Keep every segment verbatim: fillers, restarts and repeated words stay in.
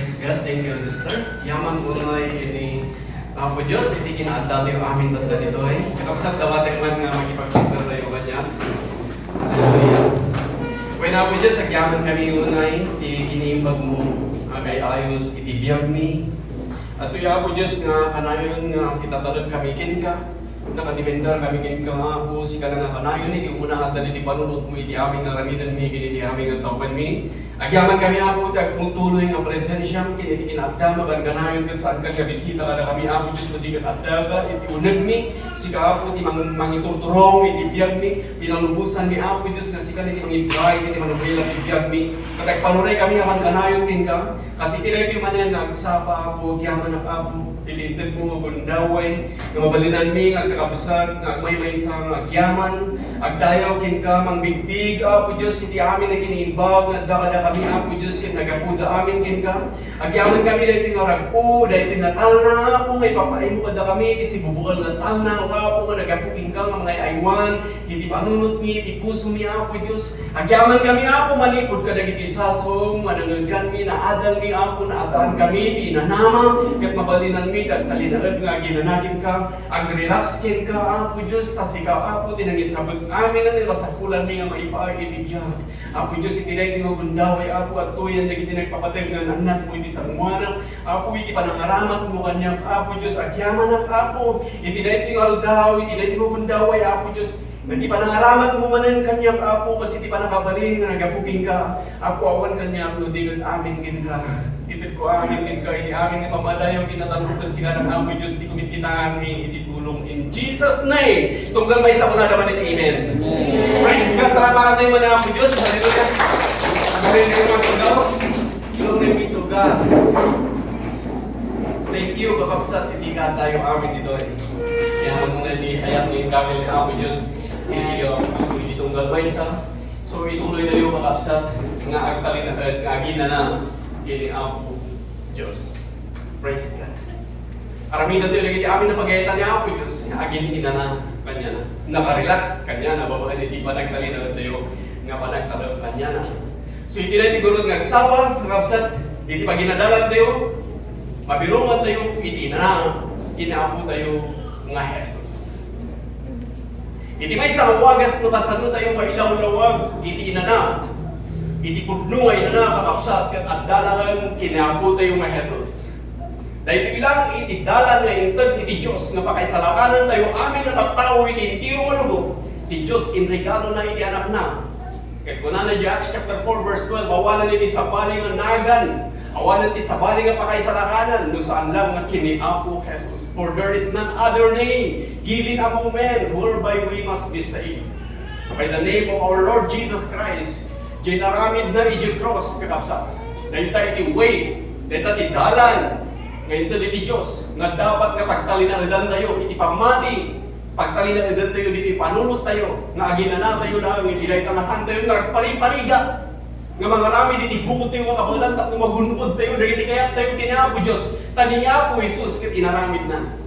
Praise God. Thank you, sister. Yaman unay iti Apo Dios iti kinaadda tayo amin tatta ditoy. Kakabsat, dawatek man nga makipagtagna tayo kaniak. Hallelujah. Wen, Apo Dios, agyaman kami unay ti iniimbag mo, agay-ayos iti biag mi. At tuya, Apo Dios, nga kanayon nga sitatalek kami kenka. Nakadepender kami kenka, Apo, sika nga kanayon iti umuna nga adda iti panunot mo iti amin nga aramiden mi, ken iti amin nga sawen mi. Agyaman kami, Apo, ti agtultuloy nga presensiam ken iti kinaadda, mapan kanayon ket saan ka nga bisita kada kami, Apo Dios, no di ket adda ka iti uneg mi. Sika, Apo, ti mang-, mangiturturong iti biag mi. Pinalubosan mi, Apo Dios, nga sika ti mangibray iti manubela iti biag mi. Ket agpanuray kami, apan kanayon kenka. Kas iti daytoy manen nga agsapa, Apo, agyamanak, Apo, iti inted mo nga gundaway, nga mabalinanmi nga agkakabsat, nga agmaymaysa, nga agyaman, agdayaw kenka, mangbigbiig, Apo Dios, iti amin a kiniimbag, nga adda kadakami, Apo Dios, ket nagapuda amin kenka. Agyaman kami daytoy nga rag-o, daytoy nga talna, Apo, nga ipapaaymo kadakami, iti sibubukal nga talna, Apo, nga nagapu kenka, nga mangay-aywan, iti panunot mi, iti puso mi, Apo Dios. Agyaman kami, Apo, manipud kadagiti sasao nga nangngegganmi, naadalmi, Apo, naadaan kami ti inanama, ket mabalinanmi ti agtalinaed nga aginana kenka, agrelax kenka, Apo Dios, ta sika, Apo, ti nangisabet amin a nasapulanmi nga maipaay iti biag. Apo Dios, iti daytoy nga gundaway, Apo, adtoyen dagiti nagpapateg nga nannakmo iti sangoanak, Apo, iti panangaramatmo kaniak, Apo Dios, agyamanak, Apo, iti daytoy nga aldaw, iti daytoy nga gundaway, Apo Dios, iti panangaramatmo manen kaniak, Apo, kas iti panangabalin nga nagapu kenka, Apo, awan kaniak no di ket amin kenka. Itedko amin kenka, iti amin nga pamadayo, kinatalon ket sika, Apo Dios, ti kumitkitaanmi iti tulong. In Jesus' name, tunggal maysa kunada manen, amen. Amen. Praise God, palakpakan tayo man, Apo Dios. Hallelujah. Hallelujah, mga tao. Glory be to God. Thank you, kakabsat, iti kaaddayo amin ditoy. Kaya mo na ni ayat mo yung kami ni Apo Dios. Thank you, Apo Dios, iti tunggal maysa. So, ituloy tayo, kakabsat, nga agtalinaed, nga aginana, iti Apo Dios. Praise God. Aramida tayo dagiti amin a pagayatan ni Apo Dios nga aginana kaniana. Nakarelax kaniana babaen iti panagtalinaed tayo nga panagtalek kaniana. So, iti daytoy gurod nga agsapa, kakabsat, iti paginadalan tayo, mabirongan tayo iti inana, iti Apo tayo nga Jesus. Iti maysa nga wagas no kasano tayo mailawlawag iti inana, iti pudno nga inana, kakabsat, ket adda laeng ken ni Apo tayo nga Jesus. Daytoy lang iti dalan nga inted iti Dios nga pakaisalakanan tayo amin nga tattao iti entero nga lubong. Ti Dios inregalona iti Anakna. Ket kunana iti Acts chapter four verse twelve, awanen iti sabali nga nagan, awanen ti sabali nga pakaisalakanan, no saan lang nga ken ni Apo Jesus. For there is none other name given among men whereby we must be saved. By the name of our Lord Jesus Christ, inaramidna idiay cross, kakabsat. Dayta iti way, dayta ti dalan, nga inted iti Dios, nga dapat nga pagtalinaedan tayo, iti pammati, pagtalinaedan tayo, ditoy panunot tayo, nga aginana tayo laeng, iti dayta nga saan tayo nga agpariparigat. Nga mangaramid iti bukod tayo nga kabaelan tapno magun-od tayo dagiti kayat tayo ken ni Apo Dios. Ta ni Apo Jesus ket inaramidna.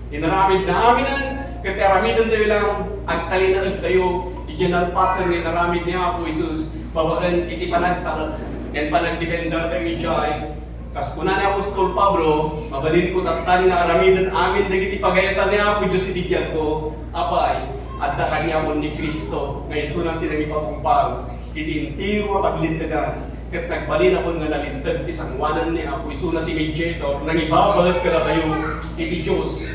Inaramidna aminen, ket aramiden tayo lang, agtalinaed tayo iti nalpasen nga inaramid ni Apo Jesus babaen iti panagtalek ken panagdepender tayo idiay. Kas kuna ni Apostol Pablo, mabalinko tattan nga aramiden amin dagiti pagayatan ni Apo Dios iti biagko. Apay, adda kaniakon ni Cristo nga isuna ti nangipabungpag iti entero a paglintegan, ket nagbalinakon nga nalinteg ti sangoanan ni Apo, isuna ti mediator, nangibabaet kadatayo iti Dios.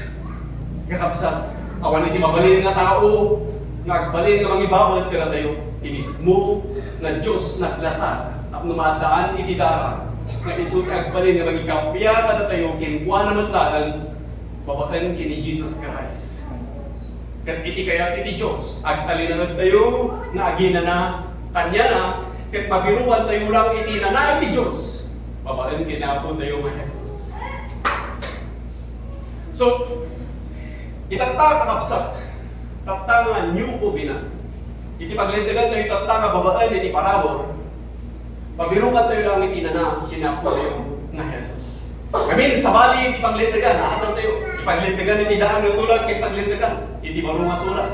Kakabsat, awan iti mabalin nga tao nga agbalin nga mangibabaet kadatayo, ti mismo nga Dios naglasat tapno maaddaan iti dara nga isu ti agbalin nga mangikappia kadatayo kenkuana met laeng babaen ken ni Jesus Christ. Ket iti kayat iti Dios, agtalinaed tayo nga aginana kaniana, ket mabiruan tayo lang iti inana iti Dios babaen ken ni Apo tayo nga Jesus. So, itatta, kakabsat, tatta nga new covenant. Iti paglintegan tayo tatta nga babaen iti parabur, mabiruan tayo lang iti inana ken ni Apo tayo nga Jesus. Amen. Sabali iti paglintegan, ato tayo. Iti paglintegan iti daan nga tulag, iti paglintegan iti baro nga tulag.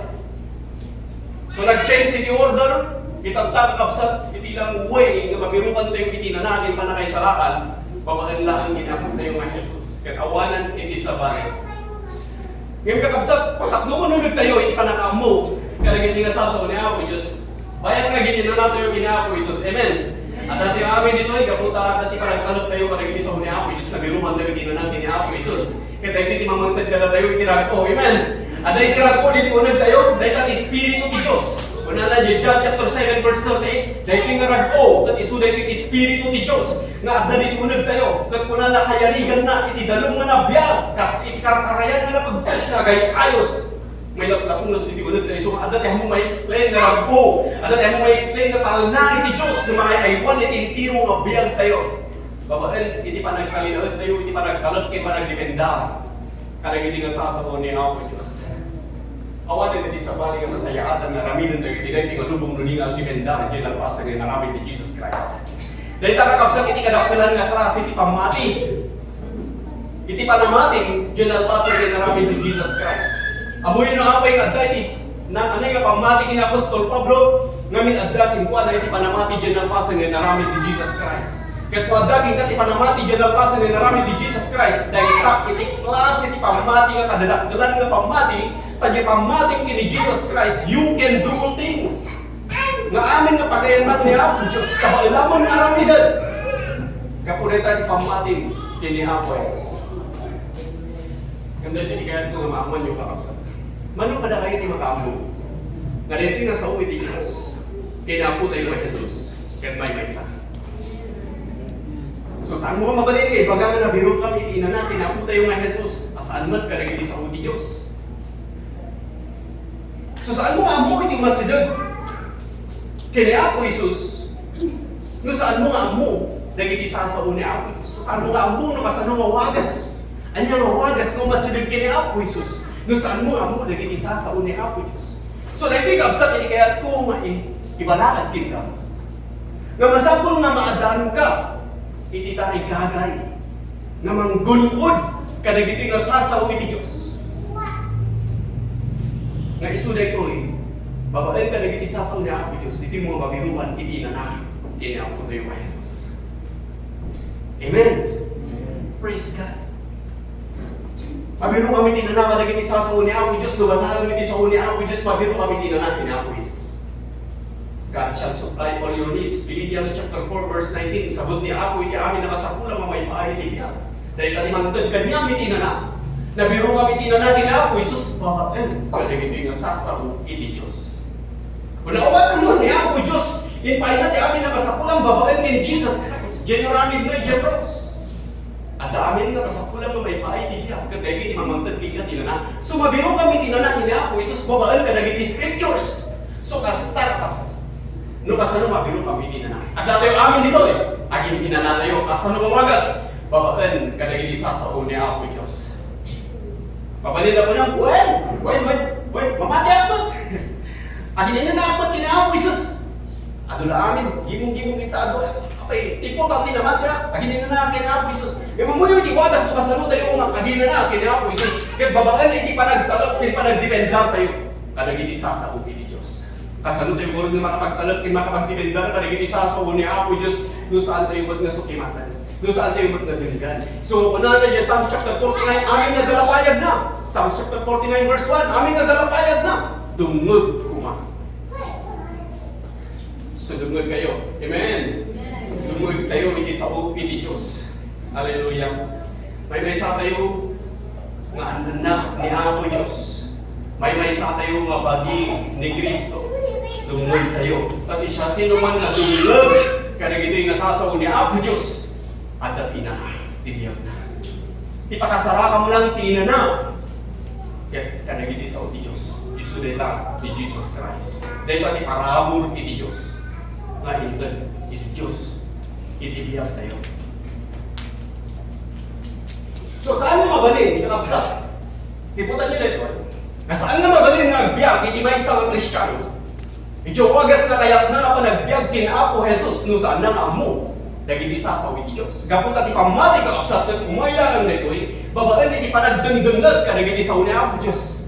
So, nag-change iti order, itatta, kakabsat, iti lang way nga mabiruan tayo iti inana ken panakaisalakan. Babaen laeng ni Apotayo nga Jesus, ket awanen iti sabali. Ngem kakabsat, tapno unegtayo iti pannakaammo kadagiti nga sasao ni Apo Dios, bayat nga gin-inanatayo ken ni Apo Jesus. Amen. Adda tayo amin ditoy, gapu ta adda ti panagtalektayo kadagiti sao ni Apo Dios, nabiruantayo iti inana ken ni Apo Jesus. Ket daytoy ti mamangted kadatayo iti rag-o. Amen. Adda iti rag-o ditoy unegtayo, dayta ti Espiritu ti Dios. Kunana diay John chapter seven verse thirty-eight, daytoy nga rag-o, ket isu daytoy ti Espiritu ti Dios nga adda ditoy unegtayo. Ket kunana, kayariganna iti danum nga nabiag, kas iti karkarayan nga napegpes nga agay-ayos. May laplapunos ditoy unegtayo. So, adda ti ammom nga ma-explain nga rag-o. Adda ti ammom nga ma-explain nga talna iti Dios nga mangay-aywan iti entero nga biagtayo. Babaen iti panagtalinaedtayo, iti panagtalek ken panagdependar kadagiti nga sasao ni Apo Dios. Awanen iti sabali nga masayaatan nga aramidentayo iti daytoy nga lubong no di nga agdependar iti nalpasen nga inaramid ni Jesus Christ. Dayta, kakabsat, iti kadakkelan nga klase ti pammati. Iti panamati, diay nalpasen nga inaramid ni Jesus Christ. Ammoyo no apay nga adda iti naan-anay nga pammati ken ni apostol Pablo, ngamin adda kenkuana iti panamati diay nalpasen nga inaramid ni Jesus Christ. Ket no adda kenka ti panamati diay nalpasen nga inaramid ni Jesus Christ, dayta iti klase ti pammati nga kadadakkelan nga pammati, ta diay pammatim ken ni Jesus Christ, you can do all things. Nga amin nga pagayatam ni Apo Dios, kabaelamon nga aramiden. Gapu dayta ti pammatim ken ni Apo Jesus. Ngem daytoy ti kayatko nga maammoanyo, kakabsat. Mano kadakayo ti makaammo nga daytoy nga sao iti Dios ken ni Apotayo nga Jesus ket maymaysa. So, saanmo nga mabalin nga ibaga nga nabirokam iti inana ken ni Apotayo nga Jesus a saan met kadagiti sao iti Dios? So, saanmo nga ammo iti masideg ken ni Apo Jesus no saanmo nga ammo dagiti sasao ni Apo Jesus? So, saanmo nga ammo no kasano nga wagas? Ania nga wagas nga masideg ken ni Apo Jesus no saanmo nga ammo dagiti sasao ni Apo Jesus? So, daytoy, kabsat, iti kayatko nga i-, ibalaad kenka nga masapul nga maaddaanka iti tarigagay nga manggun-od kadagiti nga sasao iti Dios. Nga isu daytoy, babaen kadagiti sasao ni Apo Dios, iti mabiruan iti inana ken ni Apotayo nga Jesus. Amen. Praise God. Mabirokam iti inana kadagiti sasao ni Apo Dios, no basaem iti sao ni Apo Dios, mabirokam iti inana ken ni Apo Jesus. God shall supply all your needs. Philippians chapter four verse nineteen, sabut ni Apo iti amin a masapul a mamaypaay iti biag. Dayta ti mangted kaniam iti inana. Nabirokam iti inana ken ni Apo Jesus, babaen kadagiti nga sasao iti Dios. Kuna, awan ni Apo Dios, impayna ti amin a kasapulan babaen ken ni Jesus Christ. Diay inaramidna idiay krus. Adda amin nga kasapulan nga mamaypaay iti biag, ket daytoy ti mamangted kenka ti inana. So, mabirokam iti inana ken ni Apo Jesus babaen kadagiti scriptures. So, kasta, kakabsat. No kasano mabirokam iti inana? Adda tayo amin ditoy. Agin-inanatayo. Kasano nga wagas? Babaen kadagiti sasao ni Apo Dios. Mabalin a kunam, "Wen, wen, wen, wen, mamatiak met." Agin-inanaak met ken ni Apo Jesus. Adu la amin, gimong-gimong ita, adu. Apay, importante nga matiak. Agin-inanaak ken ni Apo Jesus. Ngem ammoyo ti wagas no kasano tayo nga agin-inanaak ken ni Apo Jesus. Ket babaen iti panagtalek ken panagdependartayo kadagiti sasao iti Dios. Kasano tayo ngarud nga makapagtalek ken makapagdependar kadagiti sasao ni Apo Dios no saan tayo met nga sukimaten? No saan tayo met nga denggan? So, kunana diay Psalms chapter forty-nine, amin nga adda la payagna. Psalms chapter forty-nine verse one, amin nga adda la payagna. Dumngeg koma. So, dumngegkayo. Amen. Dumngegtayo iti sao iti Dios. Hallelujah. Maymaysatayo nga annak ni Apo Dios. Maymaysatayo nga bagi ni Cristo. Dumngegtayo. Ket ti siasinoman nga dumngeg kadagitoy nga sasao ni Apo Dios, adda ti inana ti biagna. Ti pakasarakam lang ti inana. Ket kadagiti sao ti Dios, isu dayta ni Jesus Christ. Dayta ti parabur iti Dios nga inted iti Dios iti biagtayo. So, saan nga mabalin, kakabsat? Siputan niyo daytoy. Nga saan nga mabalin nga agbiag iti maysa nga Kristiano? Idiay wagas nga kayatna a panagbiag ken Apo Jesus no saanna nga ammo dagiti sasao iti Dios. Gapu ta ti pammati, kakabsat, ket umay laeng daytoy babaen iti panagdengdengngeg kadagiti sao ni Apo Dios.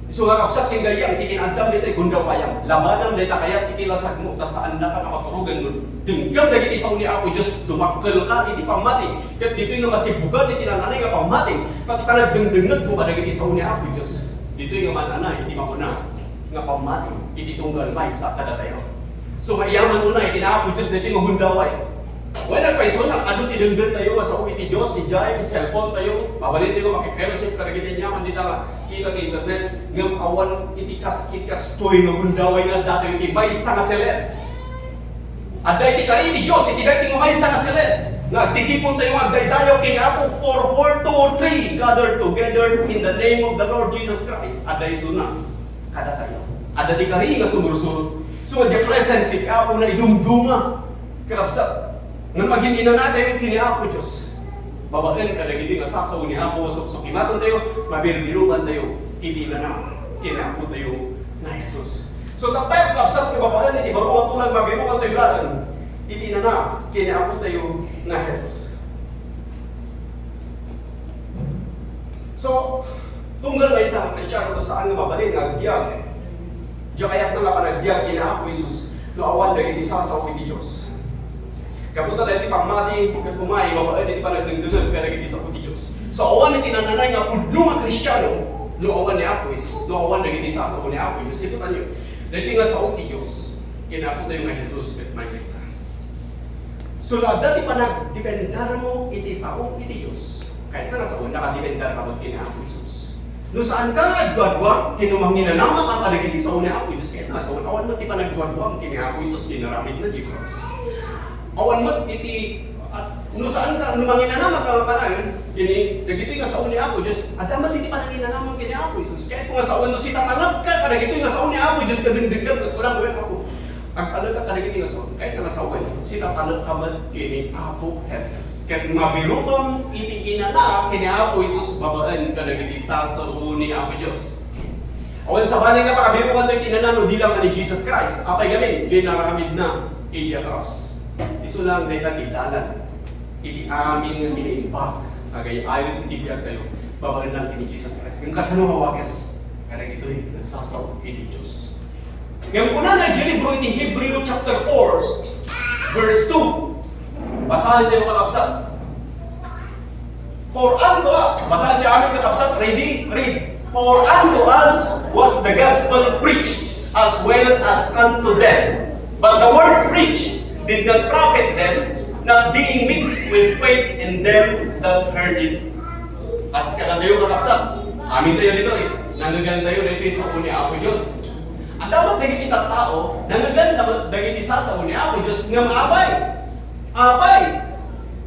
Isu nga, kabsat, ken gayyem, iti kinaadam ditoy gundawayam, labanam dayta kayat iti lasagmo, ta saannaka nga maturogen no denggem dagiti sao ni Apo Dios, dumakkelka iti pammati. Ket ditoy nga masibbugan iti nananay nga pammati, pati panagdengdengngegmo kadagiti sao ni Apo Dios, ditoy nga man-anay iti makuna nga pammati iti tunggal maysa kadatayo. So, maiyaman unay ken ni Apo Dios daytoy nga gundaway. Wen, agpayso, adu ti dengdengtayo nga sao iti Dios, idiay ti cellphone tayo, mabalintayo maki-fellowship kadagiti aniaman dita nga kita ti internet, ngem awan iti kas-, iti kastoy nga gundaway nga addatayo iti maysa nga seled. Adda iti kari ti Dios iti daytoy nga maysa nga seled nga agtitipontayo nga agdaydayaw ken ni Apo. For where two or three gather together in the name of the Lord Jesus Christ, adda isuna kadatayo. Adda ti kari nga sumursurot. So, the presence iti Apo naidumduma, kakabsat. Ngem agin-inanatayo iti ni Apo Dios. Babaen kadagiti nga sasao ni Apo, suksukimatantayo, mabirbirukantayo iti inana ken ni Apotayo nga Jesus. So, tattao, kakabsat, nga babaen iti baro a tulag, mabirukantayo laeng iti inana ken ni Apotayo nga Jesus. So, tunggal maysa nga Kristiano ket saan nga mabalin nga agbiag, diak kayatna nga panagbiag ken ni Apo Jesus no awan dagiti sasao iti Dios. Gapu ta dagiti pammati ket umay babaen iti panagdengdengngeg kadagiti sao ti Dios. So, awan iti nananay nga pudno nga Kristiano no awan ni Apo Jesus, no awan dagiti sasao ni Apo Jesus. Sikutanyo, dagiti nga sao ti Dios, ken Apotayo nga Jesus ket maymaysa. So, no adda ti panagdependermo iti sao iti Dios, kayatna nga sawen, nakadepender ka met ken ni Apo Jesus. No saanka nga agduadua, ken no manginanama ka kadagiti sao ni Apo Jesus, kayatna nga sawen, awan met ti panagduaduam ken ni Apo Jesus, inaramidna diay krus. Awan met iti, ah, no saanka, no manginanama ka nga kanayon, ken ni, dagitoy nga sao ni Apo Jesus, adda met iti pananginanamam ken ni Apo Jesus. Kayatko nga sawen, no sitatalekka kadagitoy nga sao ni Apo Jesus, kadengdengngeg, ket kunam, "Wen, Apo, agtalekka kadagiti nga sao." Kayatna nga sawen, sitatalekka met ken ni Apo Jesus. Ket mabirukam iti inana ken ni Apo Jesus babaen kadagiti sasao ni Apo Dios. Awan sabali nga pakabirukanto iti inana no di la nga ni Jesus Christ. Apay gamin, inaramidna idiay krus. Isu lang dayta ti dalan iti amin nga kinaimbag, agay-ayos iti biagtayo, babaen lang ken ni Jesus Christ. Ngem kasano nga awages kadagitoy nga sasao iti Dios? Ngem kunana iti libro iti Hebreo chapter four, verse two. Basaentayo, kakabsat. For unto us, basaentayo amin, kakabsat, ready? Read. For unto us was the gospel preached as well as unto them. But the word preached did not profit them, not being mixed with faith in them that heard it. Kas kadatayo, kakabsat, amintayo ditoy, nangegantayo ditoy sao ni Apo Dios. Adda met dagiti tattao, nangegan dagiti sasao ni Apo Dios, ngem apay? Apay?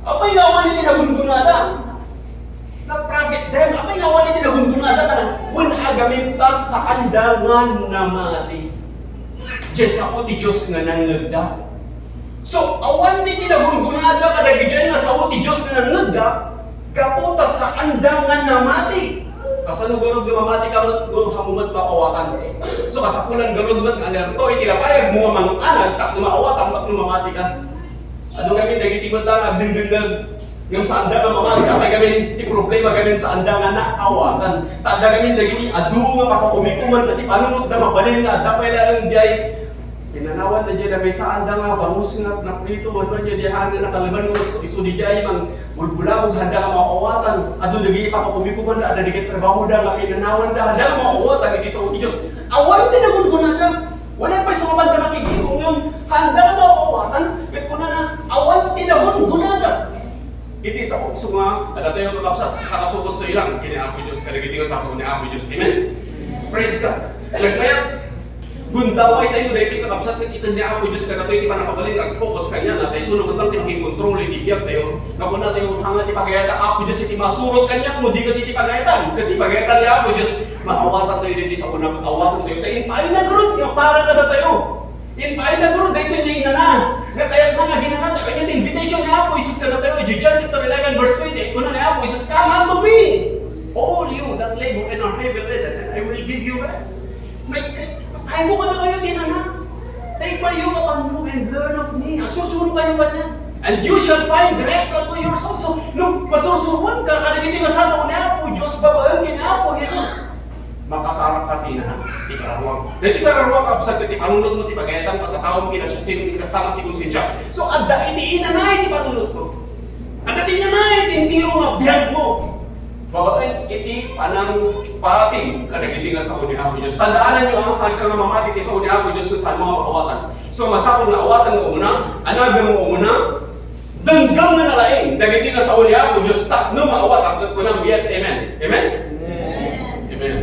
Apay nga awan iti nagunggona? Not profit them. Apay nga awan iti nagunggona? Wen, agamin ta saanda nga namati. Diay sao ti Dios nga nangngegda. So, awan iti nagunggona kadagiti nga sao ti Dios nga nangngegda, gapu ta saanda nga namati. Kasano garud nga mamati ka met, no ammo met maawatan? So, kasapulan garud met nga alerto iti lapayagmo nga manganag tapno maawatan tapno mamati ka. Adu ngamin dagiti met nga agdengdengngeg ngem saanda nga mamati. Apay ngamin ti problema ngamin, saanda nga naawatan. Ta adda ngamin dagiti adu nga pakaumikoman iti panunotda, mabalin nga adda pay laeng diay inanawanda diay, apay saanda nga bangus nga naprito wenno diay, diay hangin nga nakaleban, isu diay mangbulbulabog, haanda nga maawatan. Adu dagiti pakaumikoman, adda dagiti trabahoda nga inanawanda, haanda nga maawatan iti sao ti Dios. Awan ti nagungonada. Wen, agpayso nga banda makigiro ngem haanda nga maawatan, ket kunana, awan ti nagungonada. Iti sao, isu nga, kadatayo, kakabsat, pakafokustayo lang ken ni Apo Dios kadagiti nga sasao ni Apo Dios. Amen? Praise God. Nagkayat, gundawaytayo daytoy, kakabsat, ket ited ni Apo Dios kadatayo ti pannakabalin nga agfokus kaniana, ta isuno met lang ti makikontrol iti biagtayo. Nga kunatayo, ania ti pagayatan ti Apo Dios iti masurot kaniak, no di ket iti pagayatan, ket ti pagayatan ni Apo Dios, maawatantayo daytoy sao nga awatantayo. Ta impay ngarud nga para kadatayo. Impay ngarud daytoy nga inana. Nga kayatna nga aginana, ta kanian ti invitation ni Apo Jesus kadatayo. Idiay John chapter eleven, verse twenty, kuna ni Apo Jesus, "Come unto me, all you that labor and are heavy laden, and I will give you rest." May, kay, kayatko kadakayo ti inana. Take my yoke upon you and learn of me. Agsursuro kayo kaniak. And you shall find rest unto your soul. So, no, masursuroanka kadagiti nga sasao ni Apo Dios, babaen ken ni Apo Jesus. Makasarak ka ti inana, ti kararuam. Daytoy kararuam, kabsat, ti panunotmo, ti pagayatan, pagkataom, kinasiasino, inkasta met ti konsensia. So, adda iti inana iti panunotmo. Adda ti inana iti entero nga biagmo. Babaen iti panangpatim kadagiti nga sao ni Apo Dios. Tandaananyo, a, haan ka nga mamati iti sao ni Apo Dios no saanmo nga maawatan. So, masapul nga awatan nga umuna, anagem nga umuna, denggem nga nalaing dagiti nga sao ni Apo Dios tapno maawatan ket kunam, "Yes, amen." Amen? Amen. Amen.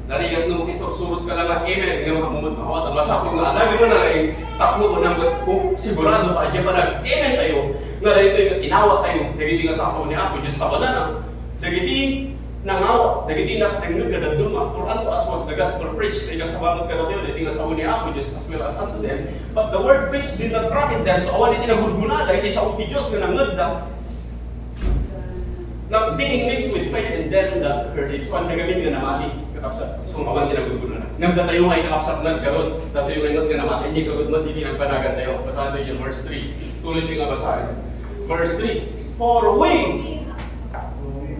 Narigat no makisagsurot ka lang nga, "Amen," nga makamumot maawatan. Masapul nga anagem nga nalaing tapno kunam ket, "Oh, sigurado, adda panag-amen tayo." Nga daytoy nga inawat tayo dagiti nga sao ni Apo Dios, ta kunana, dagiti nangawat, dagiti nakadengngeg nga dadduma, for unto us was the gospel preached, ikasabanget kadatayo dagiti nga sao ni Apo Dios as well as unto them. But the word preached did not profit them. So, awan iti nagulguna dagiti sao ti Dios nga nangngegda. Not being mixed with faith in them that heard it. So, anda ngamin nga namati, kakabsat. So, awan ti nagulguna. Ngem datayo nga, kakabsat, naggarud. Datayo nga, nga namati, ania garud met iti nagbanagan tayo. Basaen tayo dyan, verse three. Tuloy tayo nga basaen. Verse three. For we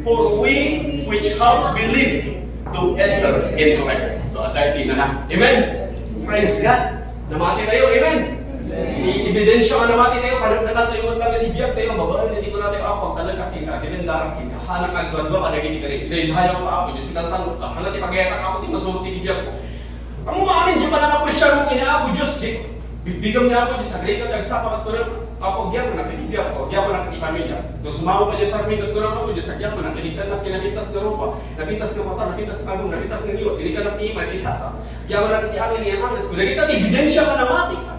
For we which have believed do enter into rest. So, adda iti inana. Amen? Praise God. Namati tayo. Amen? Ti ebidensya nga namati tayo, panagnakan tayo, man kami ni biag tayo, babaen iti kunana tayo, "Apo, agtalek ka kenka, agtalek ka kenka." Haan nga agduadua kadagiti kari. Daydayaw ka, Apo Dios, itantanong ka. Haan ti pagayatak, Apo, ti masurot iti biag ko. Ammo nga amin, di panangapresiar mo ken ni Apo Dios, di. Bigbigam ni Apo Dios, agrika ti agsapa ket kunam, "Apo, agyamanak iti biag ko, agyamanak iti pamilya." No sumao pay diay sarmi ket kunam, "Apo Dios, agyamanak, inikkannak ti napintas nga rupa, napintas nga mata, napintas nga agong, napintas nga ngiwat, inikkannak ti ima, ti saka. Agyamanak iti angin, iyan-anges ko." Dagita ti ebidensia nga namati ka.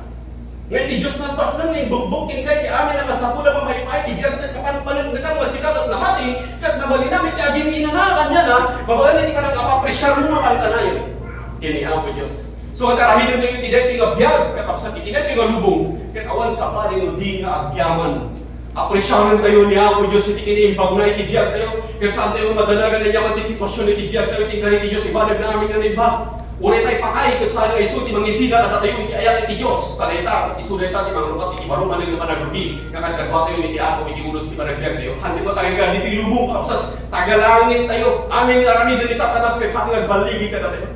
Nga iti Dios nagpasneng nga imbugbog kenka iti amin a masapul a mamaipay ti biag ket napan paneknekan nga sika ket namati, ket nabalinam iti agin-inana kaniana, babaen iti panangapapresiar mo nga kankanayon ken ni Apo Dios. So, agaramiden tayo iti daytoy nga biag, kakabsat, iti daytoy nga lubong, ket awan sabali no di nga agyaman. Apresiaren tayo ni Apo Dios iti kinaimbagna iti biag tayo, ket saan tayo madanagan ania man ti sitwasyon iti biag tayo, ti inkari ti Dios, ibanagna amin nga naimbag. Uray pay patay, ket saan nga isu ti mangisina kadatayo iti ayat iti Dios. Ta dayta, ket isu dayta ti mangrugat iti baro manen nga panagrugi nga kadkaduatayo iti Apo iti unos ti panagbiag tayo. Haan ti matanggal ditoy lubong, kakabsat, tagalangit tayo. Amin nga aramiden ni Satanas ket saan nga agballigi kadatayo.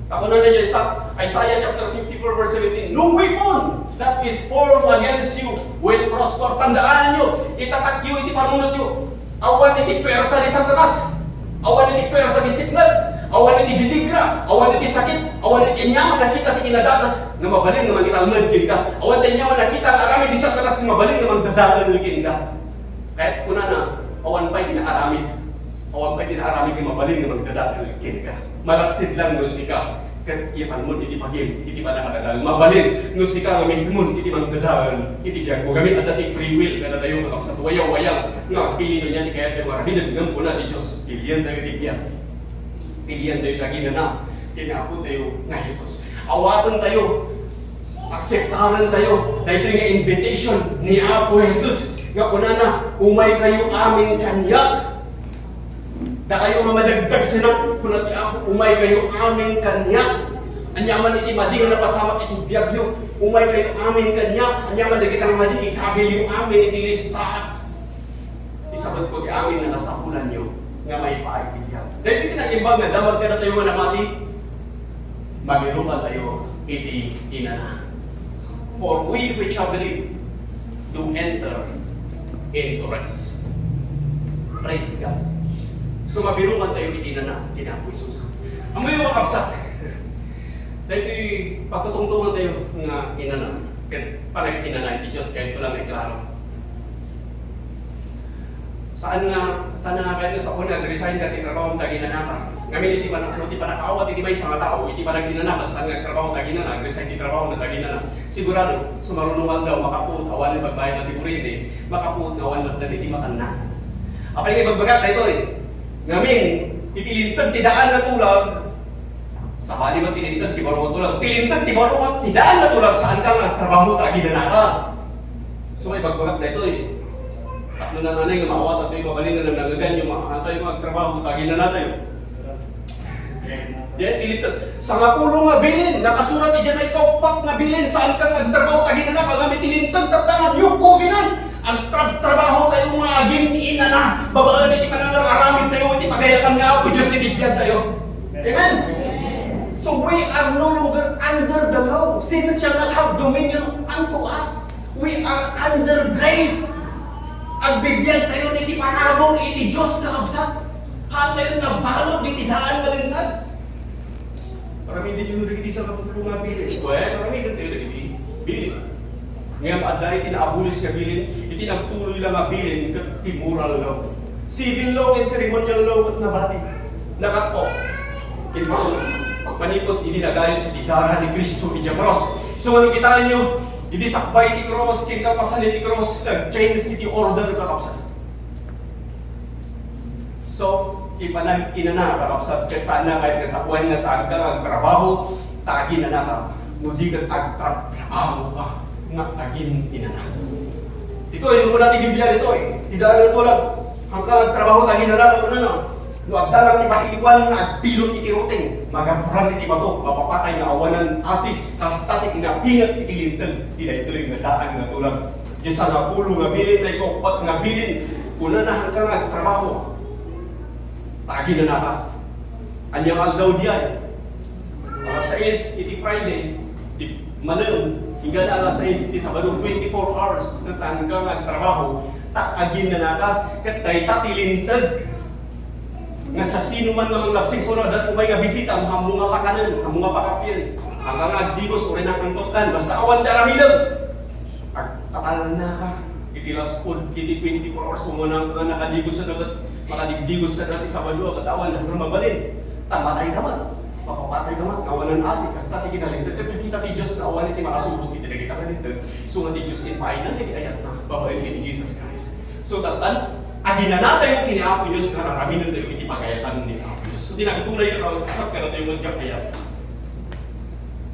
Ta kunana iti Isa-, Isaiah chapter fifty-four, verse seventeen, "No weapon that is formed against you will prosper." Tandaanyo, itatakyo iti panunotyo. Awan iti puwersa ni Satanas. Awan iti puwersa ni sipnget. Awan iti dinigra. Awan iti sakit. Awan iti aniaman a kita ti kinadakes nga mabalin nga mangitalmed kenka. Awan ti aniaman a kita nga aramid ni Satanas nga mabalin nga mangdadael kenka. Kayat kunana, awan pay ti naaramid. Awan pay ti naaramid nga mabalin nga mangdadael kenka. Malaksid lang no sika ket ipanmon iti bagim, iti panangdadael. Mabalin no sika nga mismon iti mangdadael iti biagmo. Gamin adda ti free will kadatayo, kakabsat, wayawaya nga agpili no ania ti kayat tayo nga aramiden. Ngem kuna ti Dios, pilientayo ti biag. Pilientayo ti aginana ken ni Apo tayo nga Jesus. Awaten tayo. Akseptaren tayo daytoy nga invitation ni Apo Jesus nga kunana, "Umay kayo amin kaniak." Dakayo nga madagdagsenan, kuna ti Apo, "Umay kayo amin kaniak." Aniaman iti madi nga napasamak iti biagyo, "Umay kayo amin kaniak." Aniaman dagita nga madi, ikabilyo amin iti listaak. Isabet ko ti amin nga nasapulanyo nga maipaay ti biag. Daytoy ti naimbag nga damag kadatayo nga namati. Mabirukan tayo iti inana. For we which have believed do enter into rest. Praise God. So, mabirukan tayo iti inana, iti Apo Jesus. Ammoyo, kakabsat, daytoy pagtutungtungan tayo nga inana. Ket panag-inana iti Dios, kayat ko lang iklaro. Saan nga, saan nga kayat nga sapon nga ag-resign ka ti trabaho ta aginanaka? Ngamin iti pan-, no, ti panakaawat iti maysa nga tao, iti panag-inana, saan nga agtrabaho ta aginana, ag-resign ti trabaho na ta aginana. Sigurado, sumaruno nga aldaw, makapuot, awan nga pagbayad na ti kurente, makapuot nga awan matdan iti matanna. Apay nga ibagbagak daytoy? Ngamin, iti linteg ti daan nga tulag, sabali met ti linteg ti baro nga tulag. Ti linteg ti baro nga, ti daan nga tulag, saan ka nga agtrabaho ta aginanaka. So, ibagbagak daytoy. Tapno nananay nga maawat, daytoy mabalin nga nanangagan yung mga antayo nga agtrabaho ta aginanatayo. Yan, ti linteg. Sangapulo nga bilin, nakasurat idiay maikauppat nga bilin, saan ka nga agtrabaho ta aginanaka, ngem iti linteg tatta nga new covenant, agtrab-, trabaho tayo nga agin-inana, babaen iti panangar-aramid tayo, iti pagayakan nga Apo Dios iti biag tayo. Amen? So we are no longer under the law. Sin shall not have dominion unto us. We are under grace. Agbibiag tayo iti parabur iti Dios, kakabsat. Haan tayo nabalud iti daan nga linteg. Aramiden tayo dagiti sangapulo nga bilin. Well, aramiden tayo dagiti bilin. Ngem adda iti naabulis nga bilin, iti nagtuloy la nga bilin ket ti moral law. Civil law ken ceremonial law ket nabati. Nakat-off. Ken manipud idi nagayos iti dara ni Cristo idiay krus. So, ano kitaenyo? Idi sakbay ti krus, ken kalpasan iti krus, nag-change iti order, kakabsat. So, ti panag-inana, kakabsat, ket saanna ket nga sawen nga saanka nga agtrabaho, ta aginanaka. No di ket agtrabaho ka, nga agin-inana. Ditoy, no kuna ti Biblia ditoy, ti daan nga tulag, haanka agtrabaho ta aginanaka, kunana. No adda lang ti patikuan nga agbilot iti ruteng, magapuran iti bato, mapapatay nga awanan asi, kasta ti kinapinget iti linteg ti daytoy nga daan nga tulag. Diay sangapulo nga bilin, daytoy uppat nga bilin, kunana, haanka nga agtrabaho ta aginanaka. Ania nga aldaw diay? Alas sais iti Friday, ti malem, inggana alas sais iti Sabado, twenty-four hours nga saanka nga agtrabaho, ta aginanaka, ket dayta ti linteg nga siasinoman nga manglabsing, saan a dayta umay nga bisita, ammo nga pakanen, ammo nga pakapien, haanka nga agdigos, uray nangangkotkan, basta awan ti aramidem. Agtatalnaka iti laspod iti twenty-four hours, umuna nga nakadigos ka ket makadigdigos ka dati Sabado, ket awan nga mabalin. Ta matay ka met. Mapapatay ka met. Awanan asi, kasta ti kinalinteg. Ket nakita ti Dios nga awan iti makasurot iti dagita nga linteg. So nga ti Dios ket painan iti ayatna babaen ken ni Jesus Christ. So, tattan, aginanatayo ken ni Apo Dios nga aramidentayo iti pagayatan ni Apo Dios. So, ti nagtunay, kakabsat, kadatayo met diay ayat.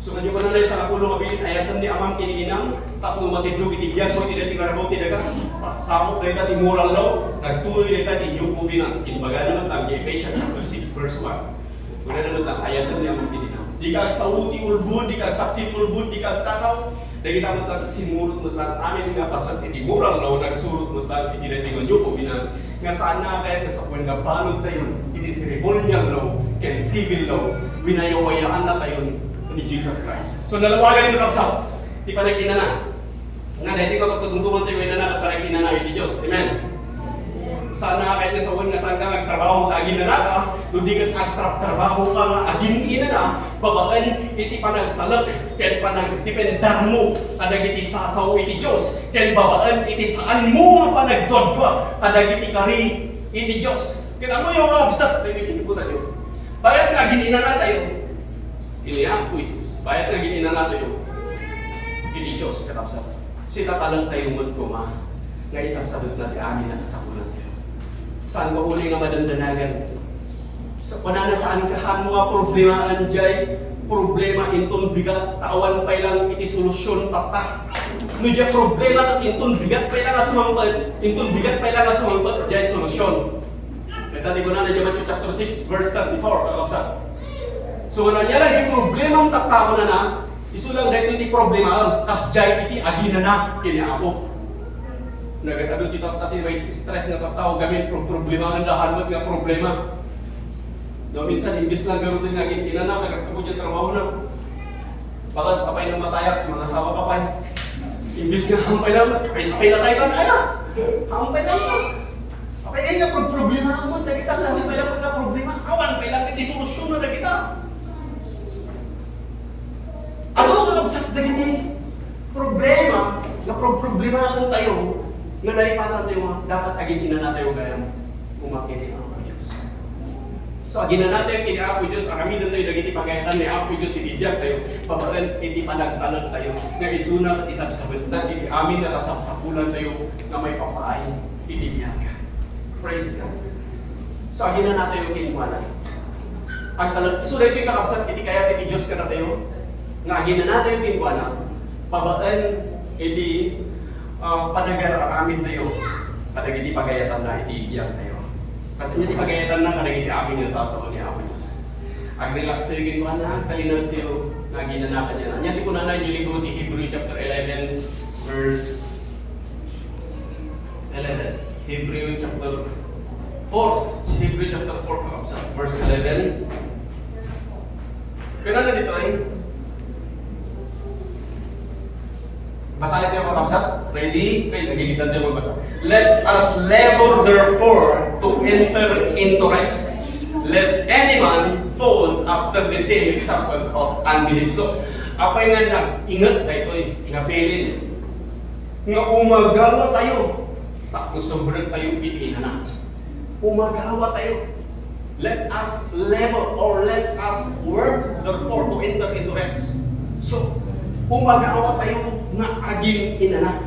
So, kadi pa nanay sa kapulo nga bilin, ayaten ni amam ken ni inam, tapno matiddog iti biagmo iti daytoy nga rabaw ti daga. Sakop dayta ti moral law, nagtuloy dayta ti new covenant. Imbagana met ti Ephesians chapter six, verse one. Kunana met, ayaten ni amam ken ni inam. Dika agsao ti ulbod, dika agsapsip ti ulbod, dika agtakaw. Dagita met ti simmurot met amin nga paset iti moral law, nagsurot met iti daytoy nga new covenant. Nga saanna a kayat nga sawen nga baludtayon iti ceremonial law ken civil law, winayawayaannatayon ni Jesus Christ. So, nalawagan, kakabsat, ti panag-inana. Nga daytoy nga pagtutungtungantayo nga inana ket panag-inana iti Dios. Amen. Saanna a kayat nga sawen nga saanka nga agtrabaho ta aginanaka, no di ket agtrabtrabaho ka nga agin-inana, babaen iti panagtalek ken panagdependermo kadagiti sasao iti Dios, ken babaen iti saanmo nga panagduadua kadagiti kari iti Dios. Ket ammoyo, kakabsat, dagiti sibutanyo. Bayat nga agin-inanatayo, iti Apo Jesus. Bayat nga agin-inanatayo iti Dios, kakabsat. Sitatalektayo met koma nga isabsabetna ti amin a kasapulantayo. Saanka uli nga madandanagan. Sa kunana, saanka, haanmo nga problemaen diay problema inton bigat, ta awan pay lang iti solusyon, tatta. No diay problema ket inton bigat pay lang a sumangpet, inton bigat pay lang a sumangpet, diay solusyon. Ket ti kunana diay Matthew chapter six, verse thirty-four, kakabsat. So, ano, ania lang ti problemam, tatta, kunana, isu lang daytoy ti problemaem, kas diay iti aginana ken ni Apo. Nagad-adu ti tattao ti may stress nga tattao, gamin pro-, problemaen da, haanmo met nga problema. No, minsan, imbis nga garuden nga agin-inana, nagagtubo diay trabahona. Bakit? Apay, namatayak, mangasawa ka pay. Imbis nga, haanpay lang, apay, apay, natay lang, ana? Haanpay lang. Apay, ay nga, pro-, problemaen mo, dagita nga, haanpay lang nga problema. Awan pay lang iti solusyon na dagita. Ano nga kabsat dagiti problema nga pro-, problemaentayo nga naipatantayo nga dapat agin-inanatayo gayam koma ken ni Apo Dios? So, aginanatayo ken ni Apo Dios, aramidentayo dagiti pagayatan ni Apo Dios iti biagtayo, babaen iti panagtalektayo nga isuna ket isabsabetna iti amin a kasapsapulantayo nga maipapaay iti biag. Praise God. So, aginanatayo kenkuana. Agtalek-, so, daytoy, kakabsat, iti kayat iti Dios kadatayo, nga aginanatayo kenkuana, babaen iti, ah, panagar-aramidtayo kadagiti pagayatanna iti biagtayo. Kas ania ti pagayatanna kadagiti amin nga sasao ni Apo Dios? Agrelaxtayo kenkuana, agtalinaedtayo nga aginana kaniana. Ania ti kunana iti libro ti Hebreo chapter eleven, verse eleven. Hebreo chapter four. Hebreo chapter four, kakabsat, verse eleven. Kailan na dito, eh? Basahin tayo, mga kabsat. Ready? Ready. Nagigit tayo magbasa. "Let us labor, therefore, to enter into rest, lest any man fall after the same example of unbelief." So, apay nga nag-inget daytoy nga bilin nga umagawa tayo, tapno subrek tayo iti inana. Umagawa tayo. Let us labor or let us work, therefore, to enter into rest. So, umagawa tayo nga agin-inana.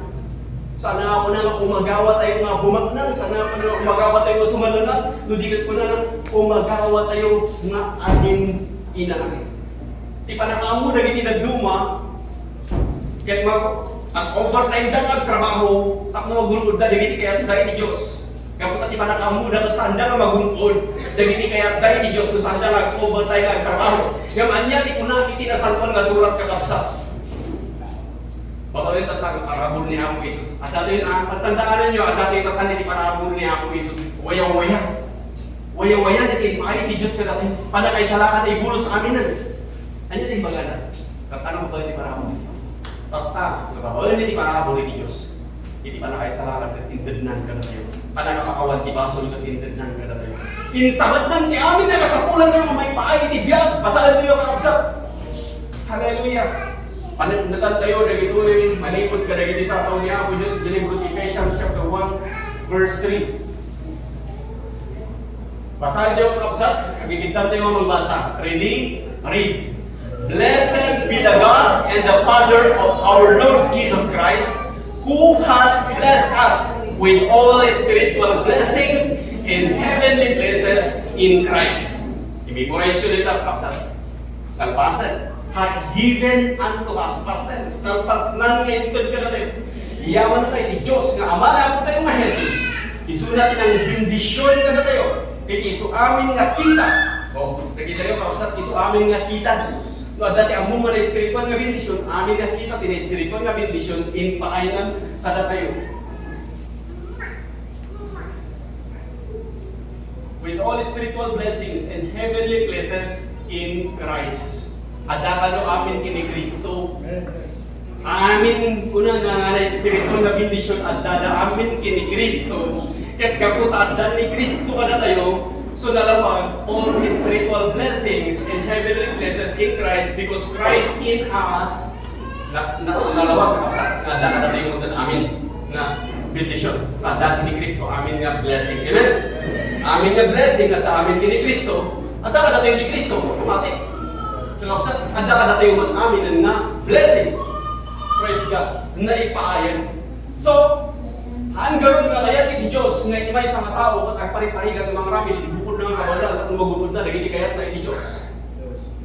Sana ako na nga umagawa tayo nga bumaknang, sana ako na nga umagawa tayo nga sumalunat, no di ket kuna nga umagawa tayo nga agin-inana. Ti panakaammo dagiti dadduma, ket mag-, mag-overtime da nga agtrabaho, tapno magun-odda dagiti kayatda iti Dios. Gapu ta ti panakaammoda ket saanda nga magun-od dagiti kayatda iti Dios no saanda nga ag-overtime nga agtrabaho. Ngem ania ti kuna iti Nasantoan nga Surat, kakabsat? Babaen tatta nga parabur ni Apo Jesus. Adda tayo na, pagtandaananyo, adda tayo tatta iti parabur ni Apo Jesus. Wayawaya. Wayawaya iti impaay ti Dios kadatayo. Pannakaisalakan a ibulos aminen. Ania ti imbagana? Tatta nga babaen ti parabur. Tatta nga babaen ti parabur iti Dios. Iti pannakaisalakan ket intednan kadatayo. Pannakapakawan ti basol ket intednan kadatayo. Insabetnan ti amin a kasapulan nga maipaay iti biag. Basaen tayo, kakabsat. Hallelujah. Paneknekan tayo dagitoy manipud kadagiti sasao ni Apo Dios iti libro ti Ephesians chapter one, verse three. Basaen tayo, mga kabsat. Agigidtan tayo nga magbasa. Ready? Read. "Blessed be the God and the Father of our Lord Jesus Christ, who hath blessed us with all spiritual blessings in heavenly places in Christ." I-memorize nyo dita, mga kabsat. Kalpasan, hath given unto us, past tense, nalpasnan nga inted kadatayo. Yaman tayo ti Dios nga Ama ni Apo tayo nga Jesus. Isuna ti nangbendisyon kadatayo. Iti isu amin nga kita. O, sige tayo, kausap, isu amin nga kita. No, adda ti ammom nga naespirituan nga bendisyon, amin nga kita ti naespirituan nga bendisyon, impaaynan kadatayo. With all spiritual blessings and heavenly places in Christ. Adda kano amin ken ni Cristo. Amin, kuna nga, nga espiritual nga bendisyon, adda da amin ken ni Cristo. Ket gapu ta adda ni Cristo kadatayo, so nalawag all spiritual blessings and heavenly places in Christ, because Christ in us, na, na, nalawag, kakabsat, nga adda kadatayo nga amin nga bendisyon. Adda ken ni Cristo amin nga blessing. Amen? Amin nga blessing, adda amin ken ni Cristo. Adda kadatayo ni Cristo, automatic. Kakabsat, adda kadatayo met amin nga blessing. Praise God. Naipaayan. So, haan ngarud nga kayat iti Dios nga iti maysa nga tao ket agpariparigat nga mangaramid iti bukodna nga kabaelan tapno magun-odna dagiti kayatna iti Dios.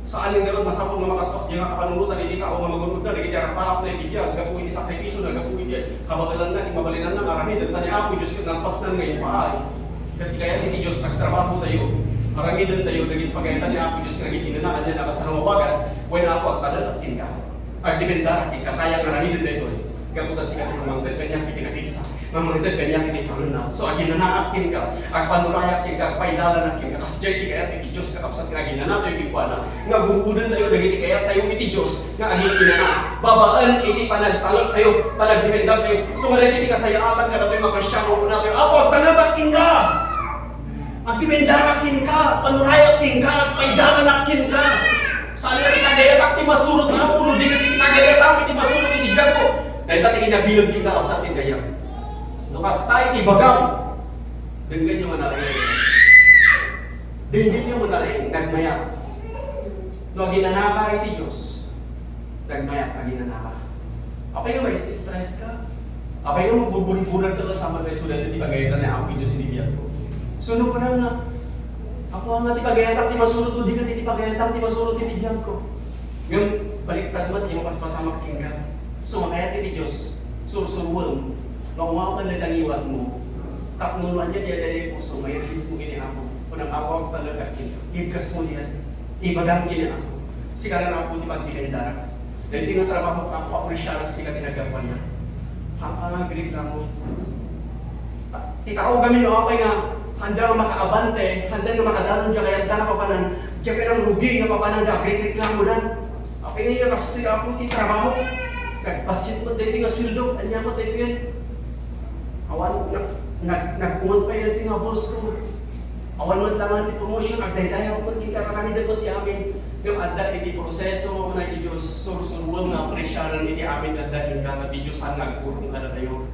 Saan ngarud masapul nga makadtuak diay nga kapanunotan iti tao nga magun-odna dagiti arpaapna iti biag gapu iti sakripisona, gapu iti kabaelanna, iti mabalinanna nga aramiden, ta ni Apo Dios ket nalpasnan nga impaay. Ket ti kayat iti Dios, agtrabaho tayo, aramiden tayo dagiti pagayatan ni Apo Dios nga agin-inana, ania, nakasano nga wagas, wen, Apo, agtalekak kenka. Agdependarak kenka, kayat nga aramiden daytoy. Gapu ta sika ti mangted kaniak iti napigsa, nga mangted kaniak iti salunat. So, aginanaak kenka, agpanurayak kenka, agpaidalanak kenka. Kasdiay ti kayat iti Dios, kakabsat, nga aginanatayo kenkuana, nga gun-oden tayo dagiti kayat tayo iti Dios, nga agin-inana. Babaen iti panagtalek tayo, panagdependar tayo. So, nga dagiti kasayaatan nga datoy nga Kristiano, kunatayo, "Apo, agtalekak kenka." Agdependarak kenka, panurayak kenka, agpaidalanak kenka. Saan nga ti tagayatak ti masurot, Apo, no di ket ti tagayatam iti masurot iti biagko. Dayta ti kinabileg kenka, kabsat, ti gayam. No kasta iti bagam, denggenyo nga nareng. Denggenyo nga nareng, nagmayat. No aginanaka iti Dios, nagmayat aginanaka. Apay nga ma-stress ka? Apay nga magburburburan ka, kasama ka isu daytoy ti pagayatan ni Apo Dios iti biagko? So, no kunam nga, "Apo, ania ti pagayatak ti masurot, no di ket ti pagayatam ti masurot iti biagko." Ngem, baliktad met, ti mapaspasamak kenka. So, makayat iti Dios, sursuroem, maungaw ken dayta ngiwatmo. Tapno no ania ti adda iti pusmo, mairelease mo ken ni Apo. Kunam, "Apo, agtalekak kenka." Ibkasmo diay. Ibagam ken ni Apo, "Sika la, Apo, ti pagdependarak. Daytoy nga trabaho, Apo, apresiarak sika ti naggapuanna." Haan nga agreklamo. Ti tao gamin no apay nga Handa nga makaabante, handa nga makadanon diay kayatda nga papanan, diay pay nangrugi nga papanan nga agrikreklamoda. Apay nga kastoy, Apo, ti trabaho? Nagbassit met daytoy nga sueldo, ania met daytoy? Awan, nag-, nag-, nagkuman pay daytoy nga boss ko. Awan met laeng ti promotion, agdaydayaw met ti kararamid met ti amin. Ngem adda iti proseso nga ti Dios, sursuroen nga apresiaren iti amin nga adda kenka, nga ti Dios saan nga agkurong kadatayo.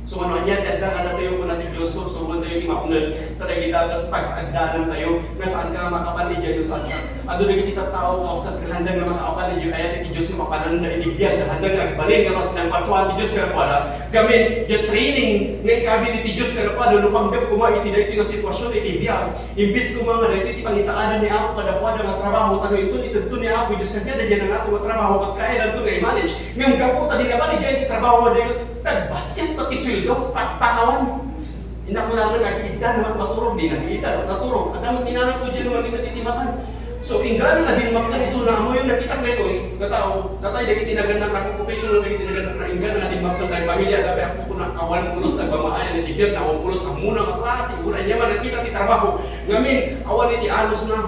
So, ano, ania ti adda kadatayo, kuna ti Dios, sursuroentayo ti mapnek, ta dagita ket pag-agdanantayo, nga saan ka makapan idiay dusaanka. Adu dagiti tattao nga agsaksakit nga handa nga makapan idiay kayat ti Dios nga mapananda iti biag, nga handa nga agbalin nga kas nangparsuan ti Dios kadakuada. Gamin, diay training nga ikabil ti Dios kadakuada, no panggep koma iti daytoy nga sitwasyon iti biag, imbes koma nga daytoy ti pangisaadan ni Apo kadakuada nga trabaho, ta no inton itedto ni Apo Dios kaniada diay nangato nga trabaho, ket kayadanto nga i-manage. Ngem gapu ta di naman idiay ti trabaho nga daytoy, nagbassit pati sueldo, pagpakawan. Innak laeng nga giiddan nga maturog, di na giiddan nga naturog. Adda met ti nanangko diay nga makita ti timakan. So, inggana nga dimmakta isuna, ammoyo, nakitak daytoy nga tao, natay dagiti nagannak, professional dagiti nagannak, inggana nga dimmakta dagiti pamilya, dagiti apo ko na awan pulos nagmamaayan iti biag, awan pulos ammona nga klase, uray ania man nakita ti trabaho. Ngamin, awan iti anusna.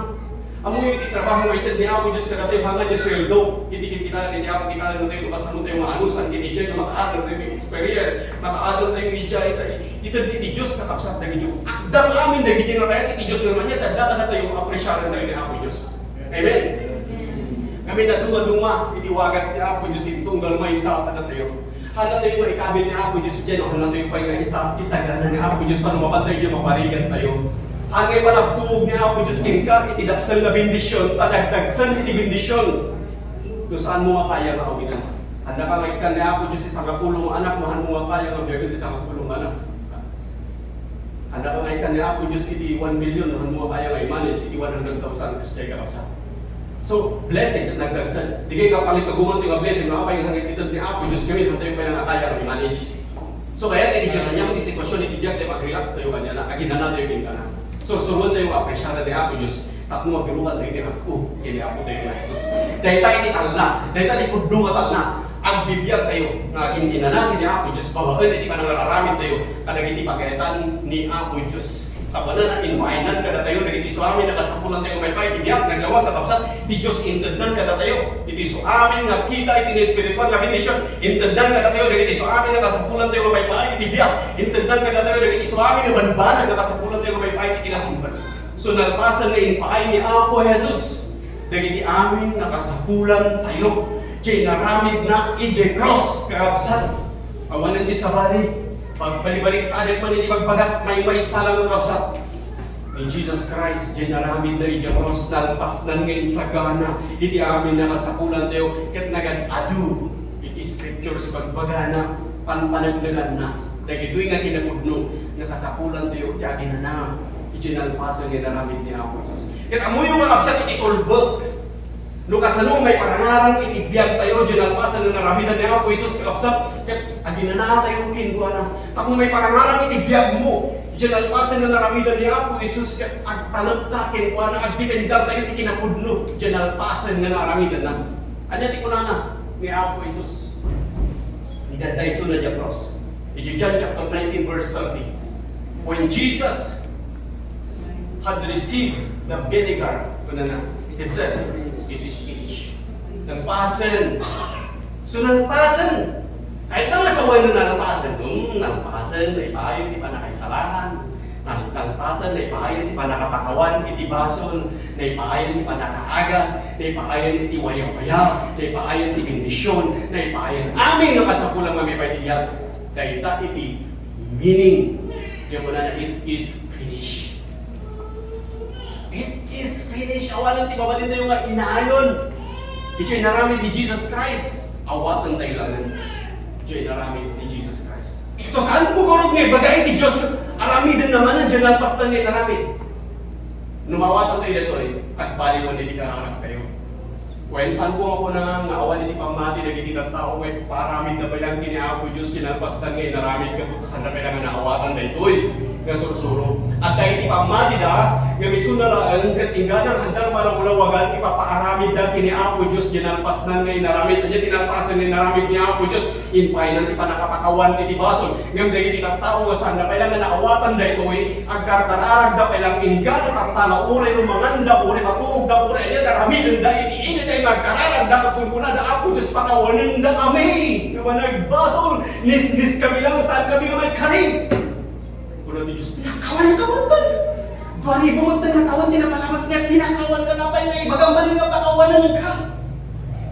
Ammoyo iti trabaho nga ited ni Apo Dios kadatayo, haan nga diay sueldo. Iti kinkitaen ni Apo, kitaen tayo, no kasano tayo maanusan iti diay nga makaadal tayo iti experience, makaadal tayo iti diay, ita-, ited iti Dios, kakabsat, dagiti agdam amin dagiti nga kayat iti Dios nga mania, tadda kadatayo, apresiaren tayo ni Apo Dios. Amen. Ngamin, naduma-duma iti wagas ni Apo Dios, intunggal maysa kadatayo. Haan tayo nga ikabil ni Apo Dios diay, no? Haan tayo pay nga isa, isagana ni Apo Dios, ta no mapan tayo diay, maparigan tayo. Haan nga ipalabtuog ni Apo Dios kenka iti dakkel nga bendision, ta dagdagsen iti bendision. No saanmo nga kaya nga awitan. Haan ka nga ikkan ni Apo Dios ti sangapulo nga anak, no saanmo nga kaya nga biagen ti sangapulo nga anak. Haan ka nga ikkan ni Apo Dios iti one million, no saanmo nga kaya nga i-manage iti one hundred thousand, kas diay kakabsat. So, blessing ket nagdagsen. Di kay kapalit kaguman ti nga blessing, no? Apay nga ited ni Apo Dios kami, hantay pay nga kaya nga i-manage. So, kayat ti Dios, ania man ti sitwasyon iti biag tayo, mag-relax tayo kaniana, aginana tayo kenkana. So, sursuroen tayo nga apresiaren ni Apo Dios, tapno mabirukan tayo ti rag-o ken ni Apo tayo nga Jesus. Dayta iti talna, dayta ti pudno nga talna, agbibiag tayo nga aginana ken ni Apo Dios, babaen iti panangararamid tayo kadagiti pagayatan ni Apo Dios. Tapno impaaynan kadatayo dagiti isu amin a kasapulantayo nga maipaay iti biag, naglawag, kakabsat, ti Dios intednan kadatayo iti isu amin nga kita iti espiritual nga bendision. Intednan kadatayo dagiti isu amin a kasapulantayo nga maipaay iti biag. Intednan kadatayo dagiti isu amin a banbanag a kasapulantayo nga maipaay iti kinasimba. So, nalpasen nga impaay ni Apo Jesus dagiti amin nga kasapulantayo. Diay naramidna idiay cross, kakabsat. Awanen ti sabali. Pagbalibaliktadek man iti bagbagak, maymaysa laeng, kakabsat. Ni Jesus Christ, diay naramidna idiay cross, nalpasnan nga insagana iti amin a kasapulantayo, ket nagad-adu iti scriptures, bagbagana, panpanagnaganna dagitoy nga kinapudno nga kasapulantayo ti aginana iti nalpasen nga inaramid ni Apo Jesus. Ket ammoyo nga, kakabsat, iti tulbek, no kasano maiparangarang iti biagtayo diay nalpasen nga naramidan ni Apo Jesus, kakabsat, ket aginanatayo kenkuana. Tapno maiparangarang iti biagmo diay nalpasen nga naramidan ni Apo Jesus, ket agtalekka kenkuana, agdependar tayo ti kinapudno diay nalpasen nga naramidanna. Ania ti kunana ni Apo Jesus? Iti dayta isuna diay cross. Iti John chapter nineteen, verse thirty. When Jesus had received the vinegar, kunana, he said, "It is finished." Nalpasen. So, nalpasen. Kayatna nga sawen no nalpasen. Hmm, nalpasen, naipaay ti pannakaisalakan. Nal-, nalpasen, naipaay ti pannakapakawan iti basol. Naipaay ti pannakaagas. Naipaay ti wayawaya. Naipaay ti bendision. Naipaay amin nga kasapulan nga maipaay ti biag. Dayta iti meaning. Diay kunana, "It is finished." It is finished. Awanen ti mabalintayo nga inayon. Iti inaramid ni Jesus Christ, awatentayo laeng. Iti inaramid ni Jesus Christ. So, saanko ngarud nga ibaga iti Dios, aramidenna manen diay nalpasnan nga inaramid. No maawatan tayo daytoy, agbaliwan iti kararagtayo. Wen, saanko nga kuna nga awan iti pammati dagiti tattao nga ipaaramidda pay laeng ken ni Apo Dios ti nalpasnan nga inaramid, ket saan pay la nga naawatan daytoy nga sursuro. Dagiti pammatida, nga isuna laeng ket inggana nga handang malawlawagan ti papaaramidda ken ni Apo Dios diay nalpasnan nga inaramid. Ania ti nalpasan nga inaramid ni Apo Dios? Impayna ti pannakapakawan iti basol. Ngem dagiti tattao nga saanda pay la nga naawatan daytoy, agkarkararagda pay la inggana tatta nga uray no manganda, uray maturogda, uray ania, aramidenda iti init nga agkararagda ket kunkunada, "Apo Dios, pakawanendakami nga managbasol. Nisniskami la, saankami nga maikari." Kuna ti Dios, "Pinakawanka metten. Dua ribu metten nga tawen ti napalabas nga pinakawanka, apay nga ibagam manen nga pakawanenka?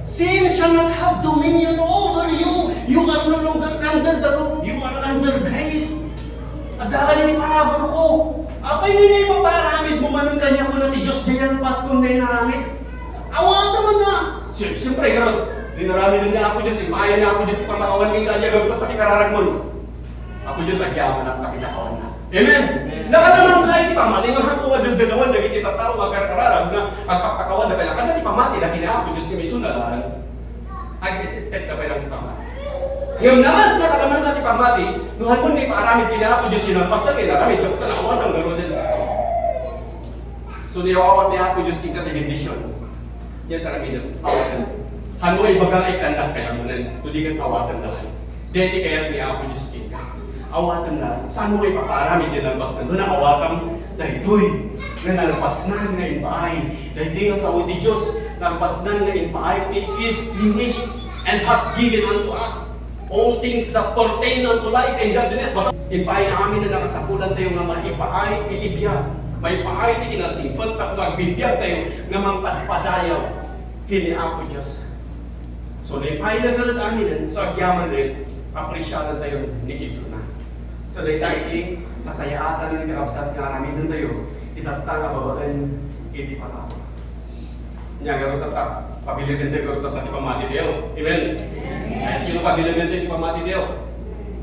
Sin shall not have dominion over you. You are no longer under the law. You are under grace." Adda kadi ti paraburko. Apay nga ipapaaramidmo manen kaniak, kuna ti Dios, diay nalpaskon nga inaramid? Awatam man na. Siyem-, siyempre, garud, inaramiden ni Apo Dios, impayan ni Apo Dios ti pamakawan kenka, ania, gapu ta pati kararagmon. Apo Dios, agyamanak ta pinakawanna. Amen? Amen. Nakadamagka iti pammati, nga hapu nga deddelawan dagiti tattao nga agkarkararag nga agpakpakawan da pay la. Adda ti pammatida ken ni Apo Dios nga isuna laeng. Ag-resistek da pay la ti pammati. Ngem no kas nakadamagka ti pammati, no hanmon nga ipaaramid ken ni Apo Dios ti nalpasna nga inaramid, gapu ta naawatam ngaruden. So, no iyaw-awat ni Apo Dios kenka ti bendision, ania ti aramidem? Awatem. Hanmo nga ibaga nga ikkannak pay la manen, no di ket awatem laeng. Daytoy kayat ni Apo Dios kenka. Awatem laeng. Saanmo nga ipapaaramid diay nalpasna? No naawatam daytoy nga nalpasnan nga impaay. Daytoy nga sao ti Dios, nalpasnan nga impaay, "It is finished," and hath given unto us all things that pertain unto life and godliness. Basta, impaay na amin a nakasapulantayo nga maipaay iti biag, maipaay ti kinasingpet, tapno agbibiagtayo nga mangpadpadayaw ken ni Apo Dios. So, naipaay na ngarud aminen, so, agyaman met, apresiadantayo ni Cristo na. So, dayta iti kasayaatan nga kakabsat nga aramidentayo, itatta nga babaen iti panaw. Ania, garud tatta, pabilegentayo, garud tatta ti pammatitayo. Amen? Amen. Ket no pabilegentayo ti pammatitayo,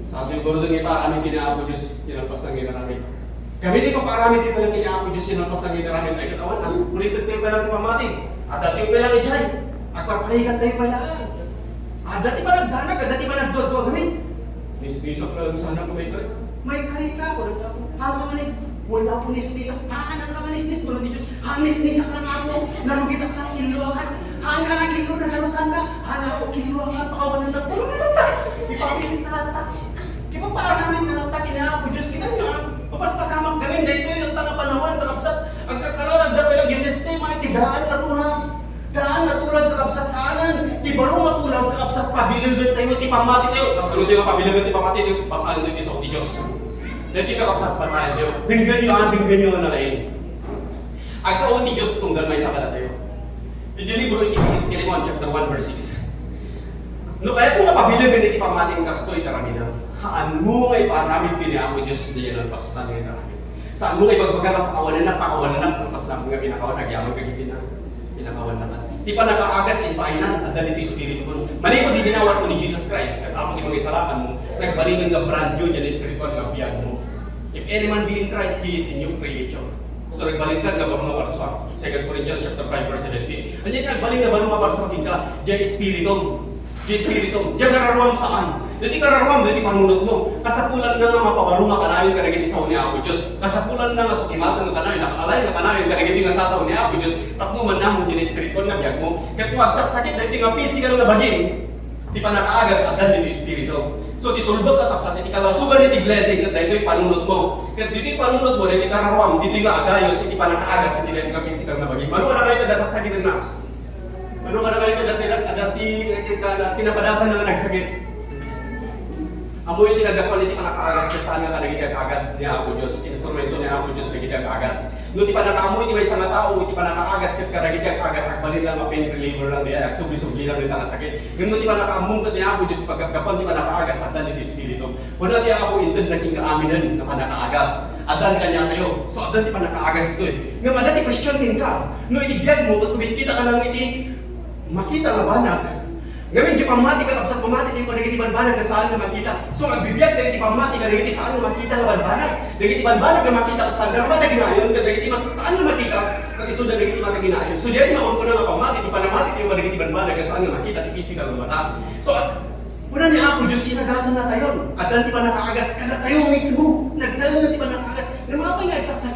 saantayo garuden nga ipaaramid ken ni Apo Dios ti nalpasna nga inaramid. Gapu ti ipapaaramid ti pay la ken ni Apo Dios ti nalpasna nga inaramid, ay, ket awan, ah, ulitek ti pay la ti pammati. Adda ti pay la idiay. Agparparikatayo pay la. Adda ti panagdanag, adda ti panagduadua ngamin. Nisnisak laeng sana ko maikari. Maikari ka, kunana. Haan ka nga nis-, wala ko nisnisak. Haan ka nga nisnis, kunana ti Dios. Haan, nisnisak lang ako. Narugitak lang, killuakan. Haan ka nga killo, nadarusan ka. Haan ako, killuakan, pakawanan na. Wala na lang ta. Ipapilit na lang ta. Ipapaaramid na lang ta ken ni Apo Dios. Kitaenyo, ah. Mapaspasamak ngamin. Daytoy latta nga panawan, kakabsat. Agkarkararagda pay la nga sistema iti daan nga tulag. Daan nga tulag, kakabsat, saanen. Ti baro nga tulag, kakabsat, pabilegentayo ti pammatitayo. Kasano ti nga pabilegen ti pammatitayo? Basaentayo ti sao ti Dios. Daytoy, kakabsat, basaentayo. Denggenyo, ah, denggenyo nga nalaing. Agsao ti Dios tunggal maysa kadatayo. Iti libro iti Filemon, chapter one, verse six. No kayatmo nga pabilegen iti pammatim, kastoy ti aramidem. Haanmo nga ipaaramid ken ni Apo Dios diay nalpasna nga inaramid. Saanmo nga ibagbaga nga pakawanennak, pakawanennak, nalpasna nga pinakawan, agyaman ka iti na, pinakawan na ka. Ti pannakaagas, impaayna, adda ditoy espiritukon. Manipud idi dinawatmo ni Jesus Christ, kas Apo ken Mangisalakanmo, nagbalinen nga brand new diay espirituan nga biagmo. If any man be in Christ, he is a new creature. So, nagbalin ka nga baro nga parsua. Second Corinthians chapter five, verse seventeen. Ania ti nagbalin nga baro nga parsua kenka? Diay espiritu. Diay espiritu. Diay kararuam saan. Daytoy kararuam, daytoy panunotmo. Kasapulanna nga mapabaro nga kanayon kadagiti sao ni Apo Dios. Kasapulanna nga sukimaten nga kanayon, nakaalay nga kanayon kadagiti nga sasao ni Apo Dios. Tapno mannamong diay espiritu nga biagmo. Ket no agsaksakit daytoy nga pisikal nga bagim, ti pannakaagas, adda ditoy espiritu. So, ti tulbek, kakabsat, iti kalasogan iti blessing, ket daytoy panunotmo. Ket ditoy panunotmo, daytoy kararuam, ditoy nga agayos iti pannakaagas iti daytoy nga pisikal nga bagim. Mano kadakayo ti adda saksakitenna? Mano kadakayo ti adda, adda ti, ti, ti, ti napadasanna nga nagsakit? Ammoyo ti naggapuan iti pannakaagas, ket saan nga kadagiti ag-agas ni Apo Dios, instrumento ni Apo Dios dagiti ag-agas. No ti pannakaammo iti maysa nga tao iti pannakaagas ket kadagiti ag-agas, agbalin lang nga pain reliever lang diay, agsubli-subli lang dayta nga sakit. Ngem no ti pannakaammom ket ni Apo Dios, pagkapkapan ti pannakaagas, addan ditoy espiritu. Kuna ti Apo, intedna kenka aminen nga pannakaagas. Addan kaniatayo. So, addan ti pannakaagas ditoy. Ngem adda ti question kenka. No iti biagmo, ket kumitkita ka lang iti makita nga banag. Ngamin, diay pammati, kakabsat, pammati tayo kadagiti banbanag nga saan nga makita. So, agbibiag tayo iti pammati kadagiti saan nga makita nga banbanag. Dagiti banbanag nga makita, ket saan nga mataginayon, ket dagiti mat-, saan nga makita, ket isu dagiti mataginayon. So, diay ti makunkuna nga pammati, ti panamati tayo kadagiti banbanag nga saan nga makita, ti pisikal nga mata. So, at, kuna ni Apo Dios, inagasan natayon. Addan ti pannakaagas, kadatayo mismo. Nagtaeng ti pannakaagas. Ngem apay nga agsaksak-,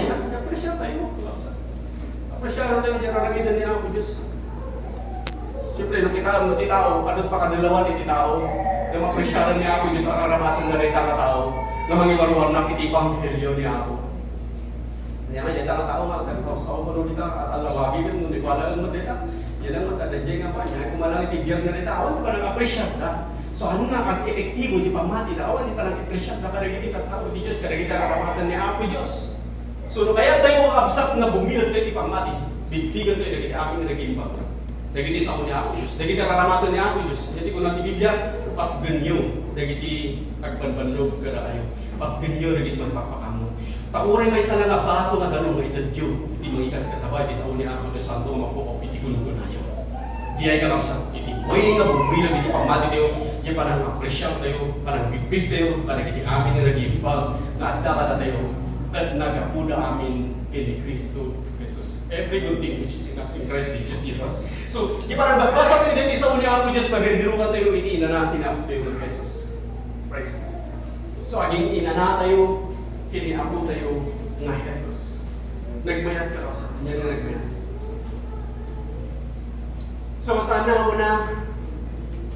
Apresyar, apresyar tayo. Apresyar tayo, di aramiden ni Apo Diyos. Siyempre, nakita mo ti tao, adu ti pakadilawan iti tao. Nga mapresyar ni Apo Diyos ang aramasen nga dayta nga tao nga mangiwarwarna iti ebanghelio ni Apo. Ania nga dayta nga tao nga agsaw-saw kuno dita, at alawagi ken no di kuana met dayta. Diay lang met adda diay nga pa, ania, koma lang iti biag na dayta, awan ti panang-appreciate da. So, ania nga ag-epektibo ti pammati da, awan ti panang-appreciate da kadagiti tattao ti Dios, kadagiti raramaten ni Apo Dios. So, no kayat tayo, kakabsat, nga bumilag tayo ti pammati, bigbigan tayo dagiti amin nga nag-imbag. Dagiti sao ni Apo Dios, dagiti raramaten ni Apo Dios. Iti kuna ti Biblia, "Patgenyo dagiti agbanbannog kadakayo. Patgenyo dagiti mangpakpakaammo." Ta uray maysa la nga baso nga danum nga itedyo iti mangikaskasaba iti sao ni Apo Dios Santo nga mapukop iti gunggonayo. Diay kakabsat, iti way nga bumbilag iti pammati tayo, diay panang-appreciate tayo, panangbigbig tayo, kadagiti amin nga nag-imbag nga adda kadatayo, ket naggapuda amin ken ni Cristo Jesus. Every good thing which is in us in Christ Jesus. So, diay panangbasbasa tayo daytoy sao ni Apo Dios, mabirbirokan tayo iti inana ti Apo tayo nga Jesus. Praise God. So, agin-inana tayo ken ni Apo tayo nga Jesus. Nagmayat ka, Rosa. Ania nga nagmayat. So, saan na ako na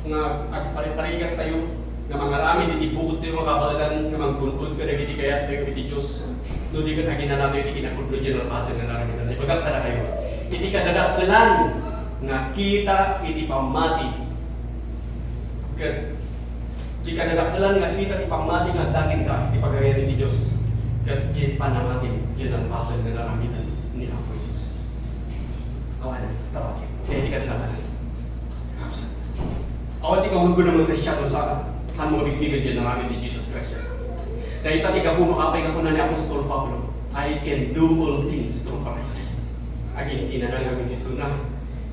nga agpariparigat tayo nga mangaramid iti bukod tayo nga kabaelan nga manggun-od kadagiti kayat tayo iti Dios, no di ket aginana tayo iti kinapudno diay nalpasen nga naramidan. Ibagak kadakayo, iti kadadakkelan nga kita iti pammati, ket iti kadadakkelan nga kita ti pammati nga adda kenka iti pagarian iti Dios, ket diay panangatim diay nalpasen nga naramidan ni Apo Jesus. Awan, sabali. Diay ti kadadakkelan. Awan ti kagungguna nga Kristiano sa, han mo bigbigan diay nararamid ni Jesus Christ. Dayta ti gapu no apay nga kuna ni Apostol Pablo, "I can do all things through Christ." Agin-inana nga amin isuna,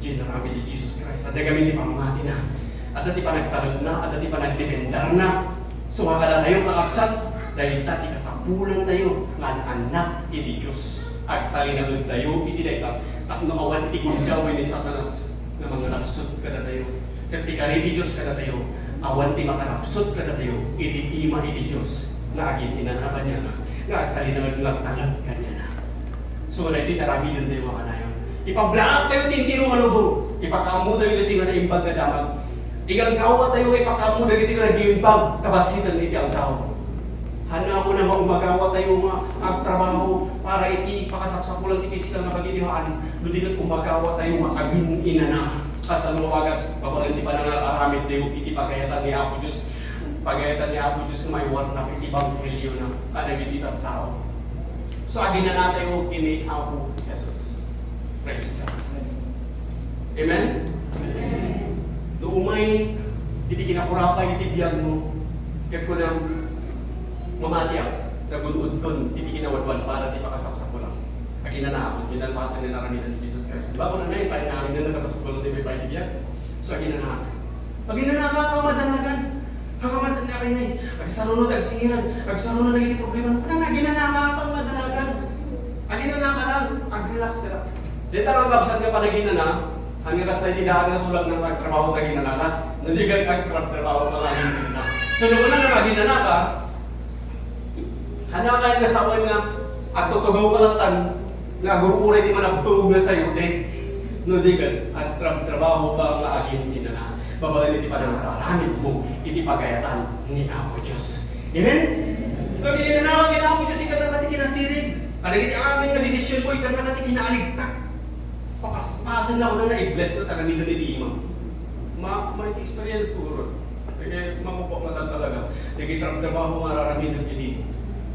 diay nararamid ni Jesus Christ. Adda kami ti pammatina. Adda ti panagtalekna, adda ti panagdependerna. So, nga kadatayo, kakabsat, dayta ti kasapulantayo nga an-annak iti Dios. Agtalinaedtayo iti dayta tapno awan ti gundaway ni Satanas nga mangrapsut kadatayo. Ket ti kari ti Dios kadatayo, awan ti makarapsut kadatayo iti ima iti Dios nga agin-inana kaniana, nga agtalinaed nga agtalek kaniana. So, daytoy ti aramiden tayo nga kanayon. Ipablaak tayo ti entero nga lubong. Ipakaammo tayo daytoy nga naimbag nga damag. Igaggawa tayo nga ipakaammo dagiti nga nag-imbag kabasiten iti aldaw. Hanna, Apo, nga umagawa tayo nga agtrabaho para iti pakasapsapulan ti pisikal nga baginayan. No di ket umagawa tayo nga agin-inana. Kasano a wagas, babaen ti panangar-aramid tayo iti pagayatan ni Apo Dios. Pagayatan ni Apo Dios nga maiwarnak iti ebanghelio na kadagiti tattao. So, aginana tayo ken ni Apo Jesus. Praise God. Amen? No umay iti kinapurapay iti biagmo, ket kunam, "Mamatiak, nagun-odkon iti kinawadwan para ti pakasapsapulam." Aginanaak, kinalpasan nga naramidan ni Jesus Christ. Di ba, kunana, "Painamin nga nakasapsapulam ti maipay ti biag." So, aginanaak. Aginanaak, kamadanagan. Kakamatan na kayo, eh. Agsarunod, agsingiran. Agsarunod, dagiti problema. Ano na, ginanaka pang madanagan. Aginanaka lang. Ag-relax ka lang. Dita nga kabsat nga panaginana, ang nga kasta iti daan nga tulag nga agtrabaho ka ginanaka. Naligan ka, agtrabaho ka nga ginanaka. So, nung una nga ginanaka, hanaka yung kasawan nga, agtutugaw ka lang tan, nga agur-uray ti managtuog nga sayote. No di ket, agtrab-trabaho ka nga agin-inana. Babaen iti panangararamid mo iti pagayatan ni Apo Dios. Amen? No, iti inanawan ni Apo Dios, ikana ti kinasirib. Kadagiti amin nga desisyon mo, ikana ti kinaaligtak. Papaspasen na ko na, i-bless na taga-, dagiti ima. Ma-, ma-experience ko, bro. Kaya makukuha mo talaga. Dagiti trab-, trabaho nga araramiden iti.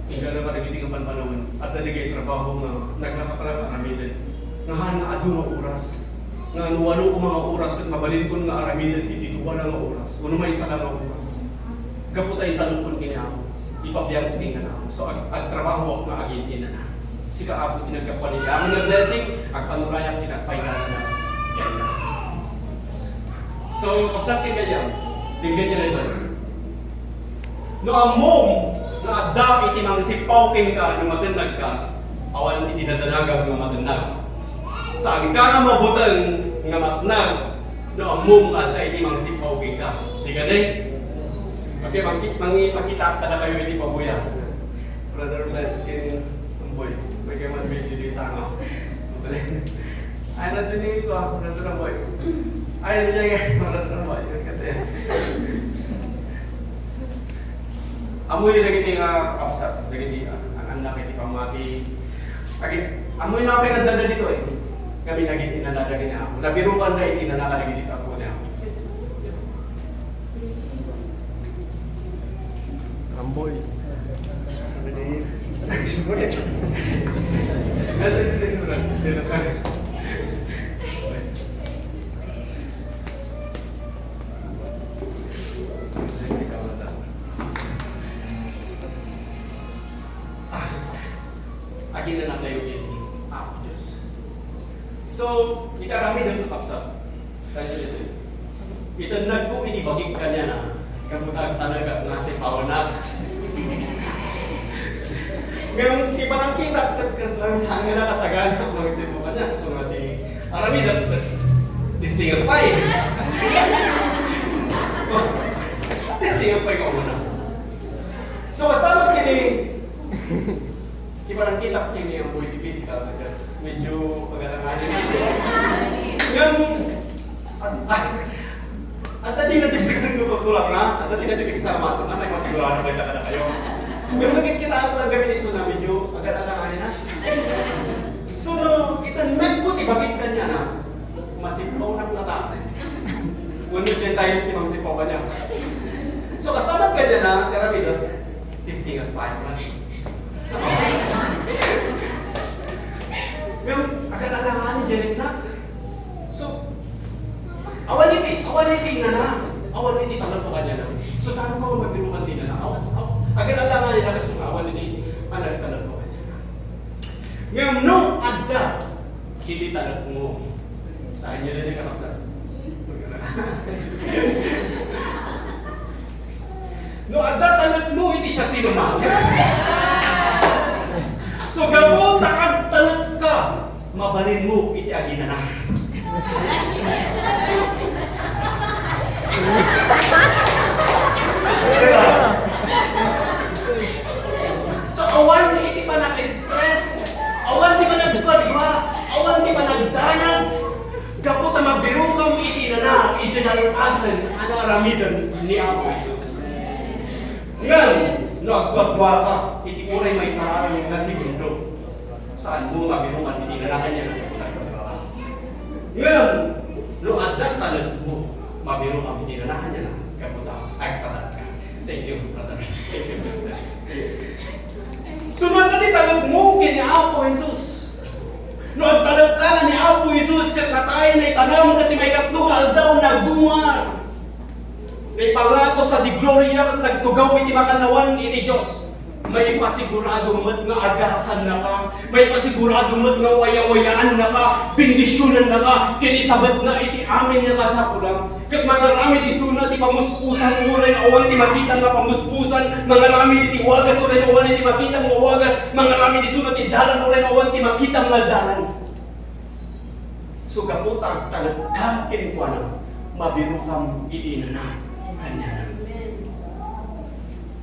Kaya na kadagiti nga panpanawen. At dagiti trabaho nga nagkakapala nga aramiden. Nga han nga adu nga oras. Nga no walo ko mga oras, ket mabalin ko nga aramiden iti dua lang nga oras. Uno maysa lang nga oras. Gapu ta intalek ko kini Apo. Ipabiang ko kini Apo. So, ag-, agtrabaho nga agin-inana. Sika, Apo, ti naggapuan iti amin nga blessing, agpanurayak ti nagpaigana. So, kabsat ken gayam, denggen niyo daytoy. No ammom nga adda iti mangsippaw kenka no matennagka, awan iti dadanagam nga matennag. Saanka nga mabuteng nga matnag no ammom nga adda iti mangsippaw kenka. Di kadi? Okay, mangki-, mangipakita kadakayo iti pabuya. Brother Bless ken Amboy. May kayo man may dili sa ano. Ay, nandun yung ito, ah. Nandun, Amboy. Ay, nandun yung, nandun, Amboy. Yung kata yan. Amoy dagiti nga kakabsat, dagiti, ah, ang anak iti pamati. Agi, ammoy napay nga adda ditoy. Kami naging inanada kaniya. Nabirukan da iti inana kadagiti sasao niya. Amboy. Aginana tayo iti Apo Dios. So, iti aramidem, kakabsat, tayo ito. Itennagko iti bagik kaniana, gapu ta agtalekak nga asipawanak. Ngem ti panangkitak ket kasla saan nga nakasagana, magsipok kaniak, so nga ti aramidem, testingan pay. Testingan pay ko muna. So, basta met kini, di ba, nagkita kini ang boy di physical na dyan. Medyo pagkatanganin na. Ngem, at, at, at di na tipikal ko pagkulang na, at di na tipikal sa maso na, may masigurado kayo, kada kayo. Ngem, nagkita at lang kami ni Suna, medyo pagkatanganin na. So, no, itennagko ti bagik kaniana, masipaw na plata. Wenno Gentiles ti mangsipaw kaniak. So, kasta met kaniana, ti aramidem, testingan pay man. Ngem, agal-alangan ni Jerry Knapp. So, awan iti, awan iti inana, awan iti talekko kaniana. So, saan ko mabirukan ti inana? Awan, awan. Agal-alangan ni na, kaso nga awan iti panagtalekko kaniana. Ngem no adda iti talekmo. Saan niyo rin yung kakabsat? No adda talekmo iti siasinoman. So, gapu ta agtalekka, mabalinmo iti aginana. So, awan iti panaka-stress, awan ti panagduadua, awan ti panagdanag, gapu ta mabirukam iti inana, iti nalpasen a naaramiden ni Apo Jesus. Ngem, no agduaduaka iti uray maisarang nga segundo, saan mo mabirukan iti inana kaniana gapu ta agduaduaka. Ngem, no adda talekmo, mabirukan iti inana kaniana gapu ta agtalekka. Thank you, brother. Thank you, God bless. Sumanda ti talekmo ken ni Apo Jesus. No agtalekka ni Apo Jesus ket natay, naitanem ket ti maikatlo nga aldaw nagungar. Naipangakos a di gloria ket nagtugaw iti makannawan iti Dios. Maipasigurado met nga agasannaka. Maipasigurado met nga wayawayaannaka, bendisionannaka, ken isabetna iti amin nga kasapulan. Ket mangaramid isuna ti pamuspusan uray awan ti makitam nga pamuspusan, mangaramid iti wagas uray awan iti makitam nga wagas, mangaramid isuna ti dalan uray awan ti makitam nga dalan. So, gapu ta agtalekka kenkuana, mabirukam iti inana kaniana.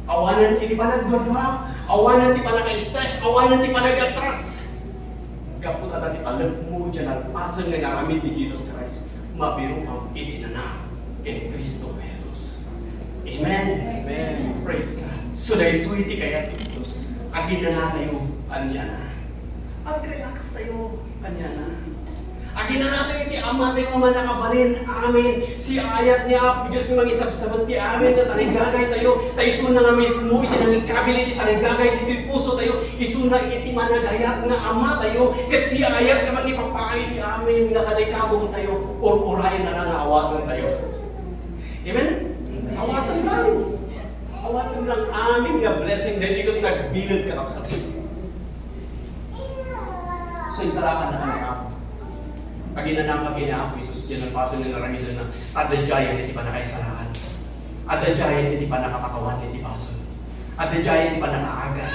Awanen iti panagduadua, awanen ti panaka-stress, awanen ti panag-atras. Gapu ta ti talekmo diay nalpasen nga inaramid ni Jesus Christ, mabirukam iti inana ken ni Cristo Jesus. Amen. Amen. Praise God. So, daytoy ti kayat ti Dios. Aginanatayo aniana. Mag-relax tayo aniana. Aginanatayo iti Amatayo a mannakabalin. Amen. Siaayat ni Apo Dios nga mangisabsabet ti amin nga tarigagaytayo. Ta isuna nga mismo iti nangikkabil iti tarigagay iti pusotayo. Isuna iti managayat nga Amatayo. Ket siaayat nga mangipapaay iti amin nga tarigagaytayo. Ur-urayen na nga awatentayo. Amen? Awaten lang. Awaten lang amin nga blessing. Dahil ikot nagbilang, kakabsat. So, insarapannaka ni Apo. Aginanaka ken ni Apo Jesus, diay nalpasen nga inaramidna, adda diay iti panakaisalakan. Adda diay iti panakapakawan iti basol. Adda diay iti panakaagas.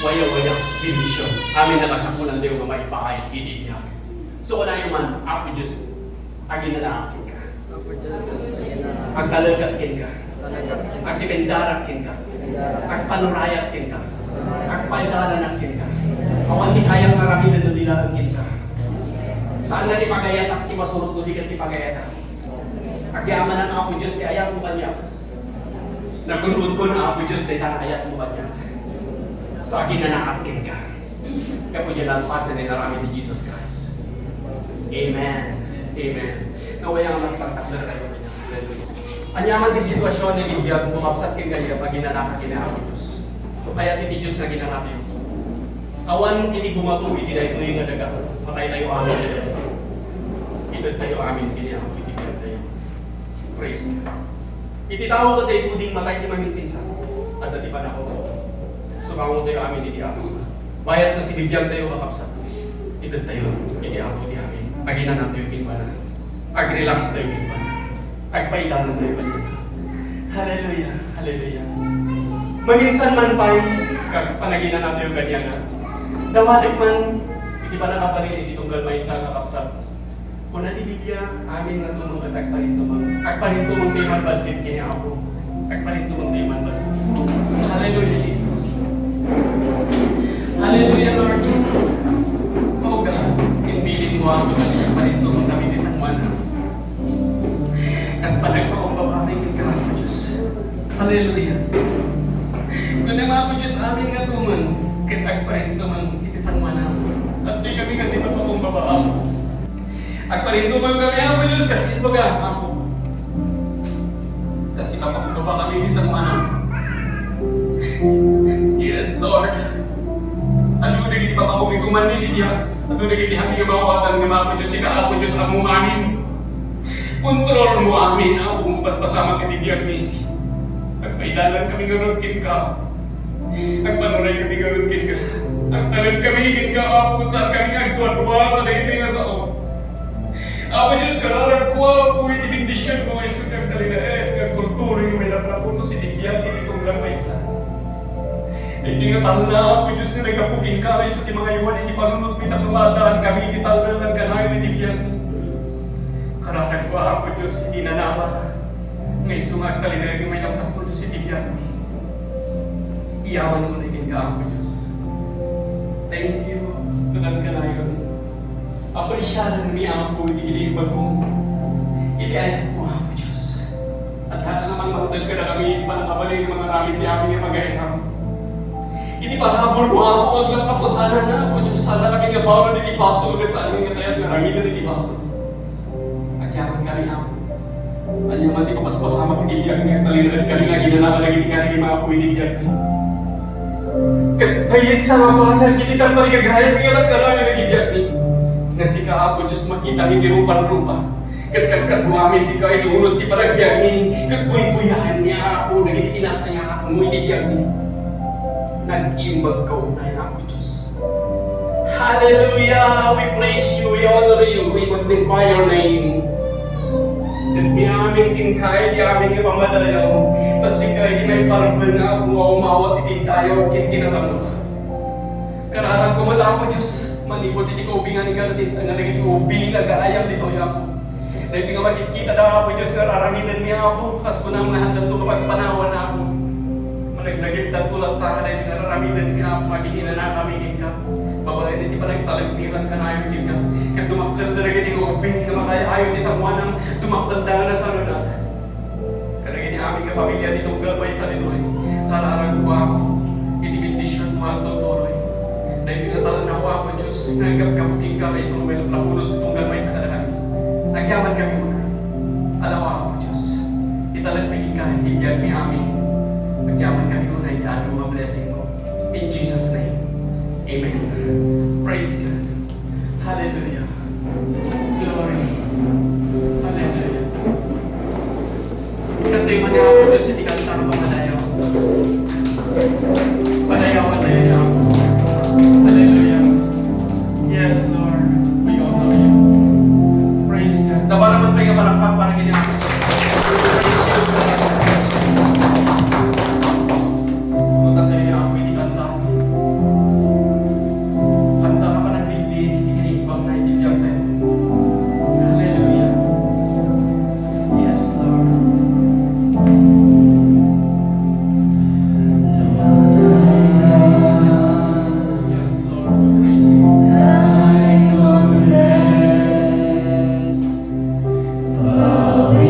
Waya-waya, bendision. Amin a kasapulantayo nga maipaay iti biag. So, kunayo man, Apo Dios, aginanaak kenka. Agtalekak kenka. Agdependarak kenka. Agpanurayak kenka. Agpadalanak kenka. Awan ti kayak nga aramiden no di laeng kenka. Saan nga ti pagayatak ti masurot no di ket ti pagayatak. Agyamanak, Apo Dios, ti ayatmo kaniak. Nagun-odkon, Apo Dios, dayta nga ayatmo kaniak. So, aginanaak kenka. Gapu diay nalpasen nga inaramid ni Jesus Christ. Amen. Amen. Nawaya nga makipagtakder tayo kaniana. Hallelujah. Ania man ti sitwasyon nga ibibiag mo, kabsat, ken kayat, aginanaka ken ni Apo Dios. Kayat iti Dios nga aginanatayo. Awan iti bumato iti daytoy nga daga. Patay tayo amin. Ited tayo amin ken ni Apo iti biag tayo. Praise God. Iti tao ket daytoy puding matay ti maminsan. Adda ti panakaw. Sumango tayo amin iti Apo. Bayat nga sibibiag tayo, kakabsat. Ited tayo iti Apo ti amin. Aginana tayo kenkuana. Ag-relax tayo kenkuana. Agpaidanan tayo kenkuana. Hallelujah. Hallelujah. Maminsan man pay, kas panaginana tayo kaniana. Dawatek man iti panakabalin iti tunggal maysa, kakabsat. Kuna ti Biblia, amin nga tumeng ket agparintumeng. Agparintumeng tayo man bassit ken ni Apo. Agparintumeng tayo man bassit. Hallelujah, Jesus. Hallelujah, Lord Jesus. Oh God, imbilin mo, Apo, nga agparintumeng kami ti sangoanam. Kas panagpakumbaba kami kenka, Apo Dios. Hallelujah. Kunam, Apo Dios, amin nga tumeng ket agparintumeng iti sangoanam. Adtoy kami nga sipapakumbaba, Apo. Agparintumeng kami, Apo Dios, kas imbaga, Apo. Kas ipapakumbaba kami iti sangoanam. Yes, Lord. Adu dagiti pagpakumikuman mi iti biag. Adu dagiti hami nga maawatan nga, Apo Dios, sika, Apo Dios, ammo amin. Kontrolmo amin, Apo, mapaspasamak iti biagmi. Agpaidanan kami ngarud kenka. Agpanuray kami ngarud kenka. Agtalek kami kenka, Apo, ket saan kami nga agduadua kadagiti nga sao. Apo Dios, kararagko, Apo, iti bendisionmo nga isu ti agtalinaed nga agturturoy nga mailaplapunos iti biag iti tunggal maysa. Iti nga talna, Apo Dios, nga naggapu kenka, isu ti mangaywan iti panunotmi tapno maadaan kami iti talna nga kanayon iti biag. Kararagko, Apo Dios, iti nanama nga isu nga agtalinaed nga mailaplapunos iti biagmi. Iyamanmo ni kenka, Apo Dios. Thank you, ket agkanayon. Apresiadanmi, Apo, iti kinaimbagmo. Iti ayatmo, Apo Dios. Adda nga mangted kadakami iti pannakabalin nga mangaramid ti amin nga pagayam. Iti paraburmo, Apo, aglaplapo, saan, Apo Dios, saan kami nga balud iti basol, ket saan nga kayat nga aramiden iti basol. Agyaman kami, Apo. Ania man ti mapaspasamak iti biag nga agtalinaed kami nga aginana kadagiti karem, Apo, iti biagmi. Ket maysa nga banag iti tartarigagayam nga agkanayon iti biagmi. Nga sika, Apo Dios, makitami iti rupa-rupa. Ket kadkaduami sika iti unos ti panagbiagmi. Ket buybuyaenmi, Apo, dagiti kinasayaatmo iti biagmi. Nag-imbagka unay, Apo Dios. Hallelujah! We praise you, we honor you, we magnify your name. Ket mi amin kenka iti amin nga pamadayo, ta sika iti maiparben nga Apo a umawat iti dayaw ken kinatamok. Kararagko met, Apo Dios, manipud iti kaubingan nga dagiti ubing nga agayam ditoy, Apo. Daytoy nga makitkitada, Apo Dios, nga ar-aramidenmi, Apo, kas kunam nga haandanto nga pagpanawan, Apo. Managlagipdanto latta kadaytoy nga ar-aramidenmi, Apo, aginanakami kenka. Babaen iti panagtalekmi ken kanayon kenka. Ket dumakdel dagiti nga ubing nga makaay-ayo ti sangoanam, dumakdel da nga nasaludak. Kadagiti amin nga pamilya ti tunggal maysa ditoy, kararagko, Apo, iti bendisionmo nga agturturoy. Daytoy nga talnaw, Apo Dios, nga agkapkapukinka nga isu nga mailaplapunos ti tunggal maysa kadakami. Agyaman kami unay. Aldaw, Apo Dios, italekmi kenka iti biagmi amin. Agyaman kami unay iti adu nga blessingmo. In Jesus' name, amen. Praise God. Hallelujah. Glory. Hallelujah. Ikantay man ni Apo Dios iti kanta nga pamadayaw. Padayawan tayo ni Apo. Hallelujah. Yes, Lord. We honor you. Praise God. Daba naman tayo palakpak para kini Apo Dios. Sagutan tayo ni Apo iti kanta. Kanta nga panagbigbig iti kinaimbag na iti biag tayo. Hallelujah. Yes, Lord. Yes, Lord. We praise you. I confess power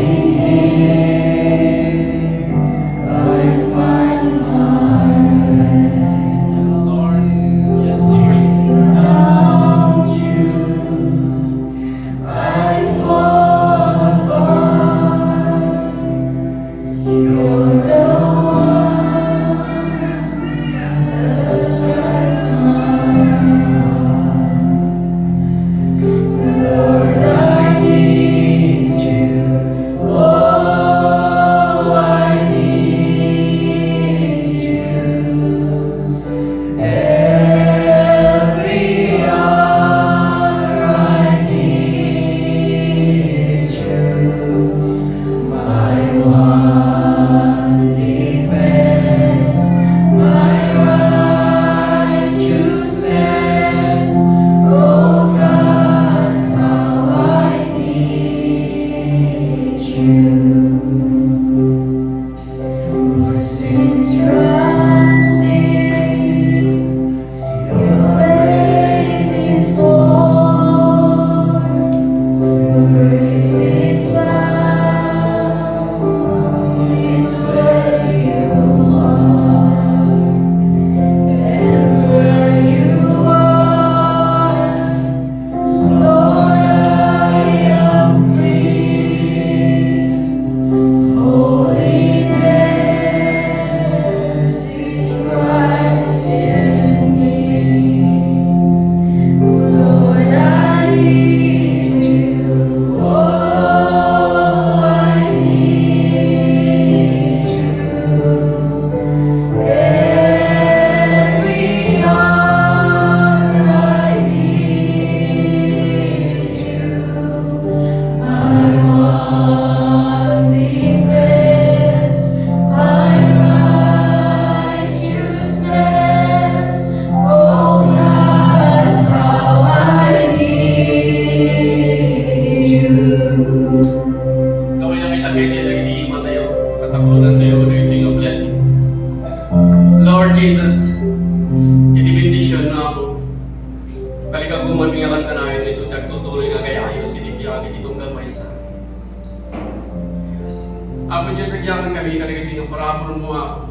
Dios, agyamankami kadagiti nga parabur mo, Apo.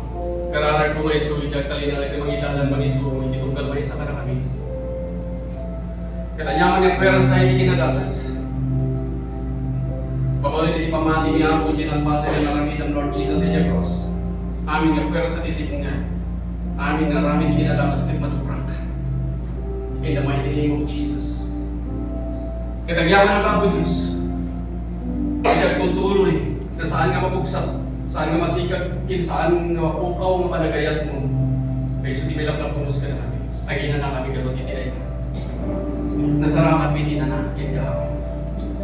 Kararag ko nga isu iti agtalinaed nga mangidalan, mangisu iti tunggal maysa kadakami. Ket aniaman nga puwersa iti kinadakas, babaen iti pammatimi, Apo, iti nalpasen nga naramidem, Lord Jesus, iti krus. Amin nga puwersa ti sipnga. Amin nga aramid iti kinadakas ket maduprak. In the mighty name of Jesus. Ket agyamanka, Apo Dios, iti agtultuloy nga saan nga mabugsak, saan nga matikag, ken saan nga mapukaw nga panagayatmo. Kayso ti may lapulapulos kadakami. Aginanakami ket iti ay. Nasarakanmi ti nanak ken kaammo.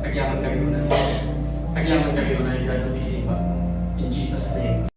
Agyamankami unay. Agyamankami unay, grabe ti imbag. In Jesus' name.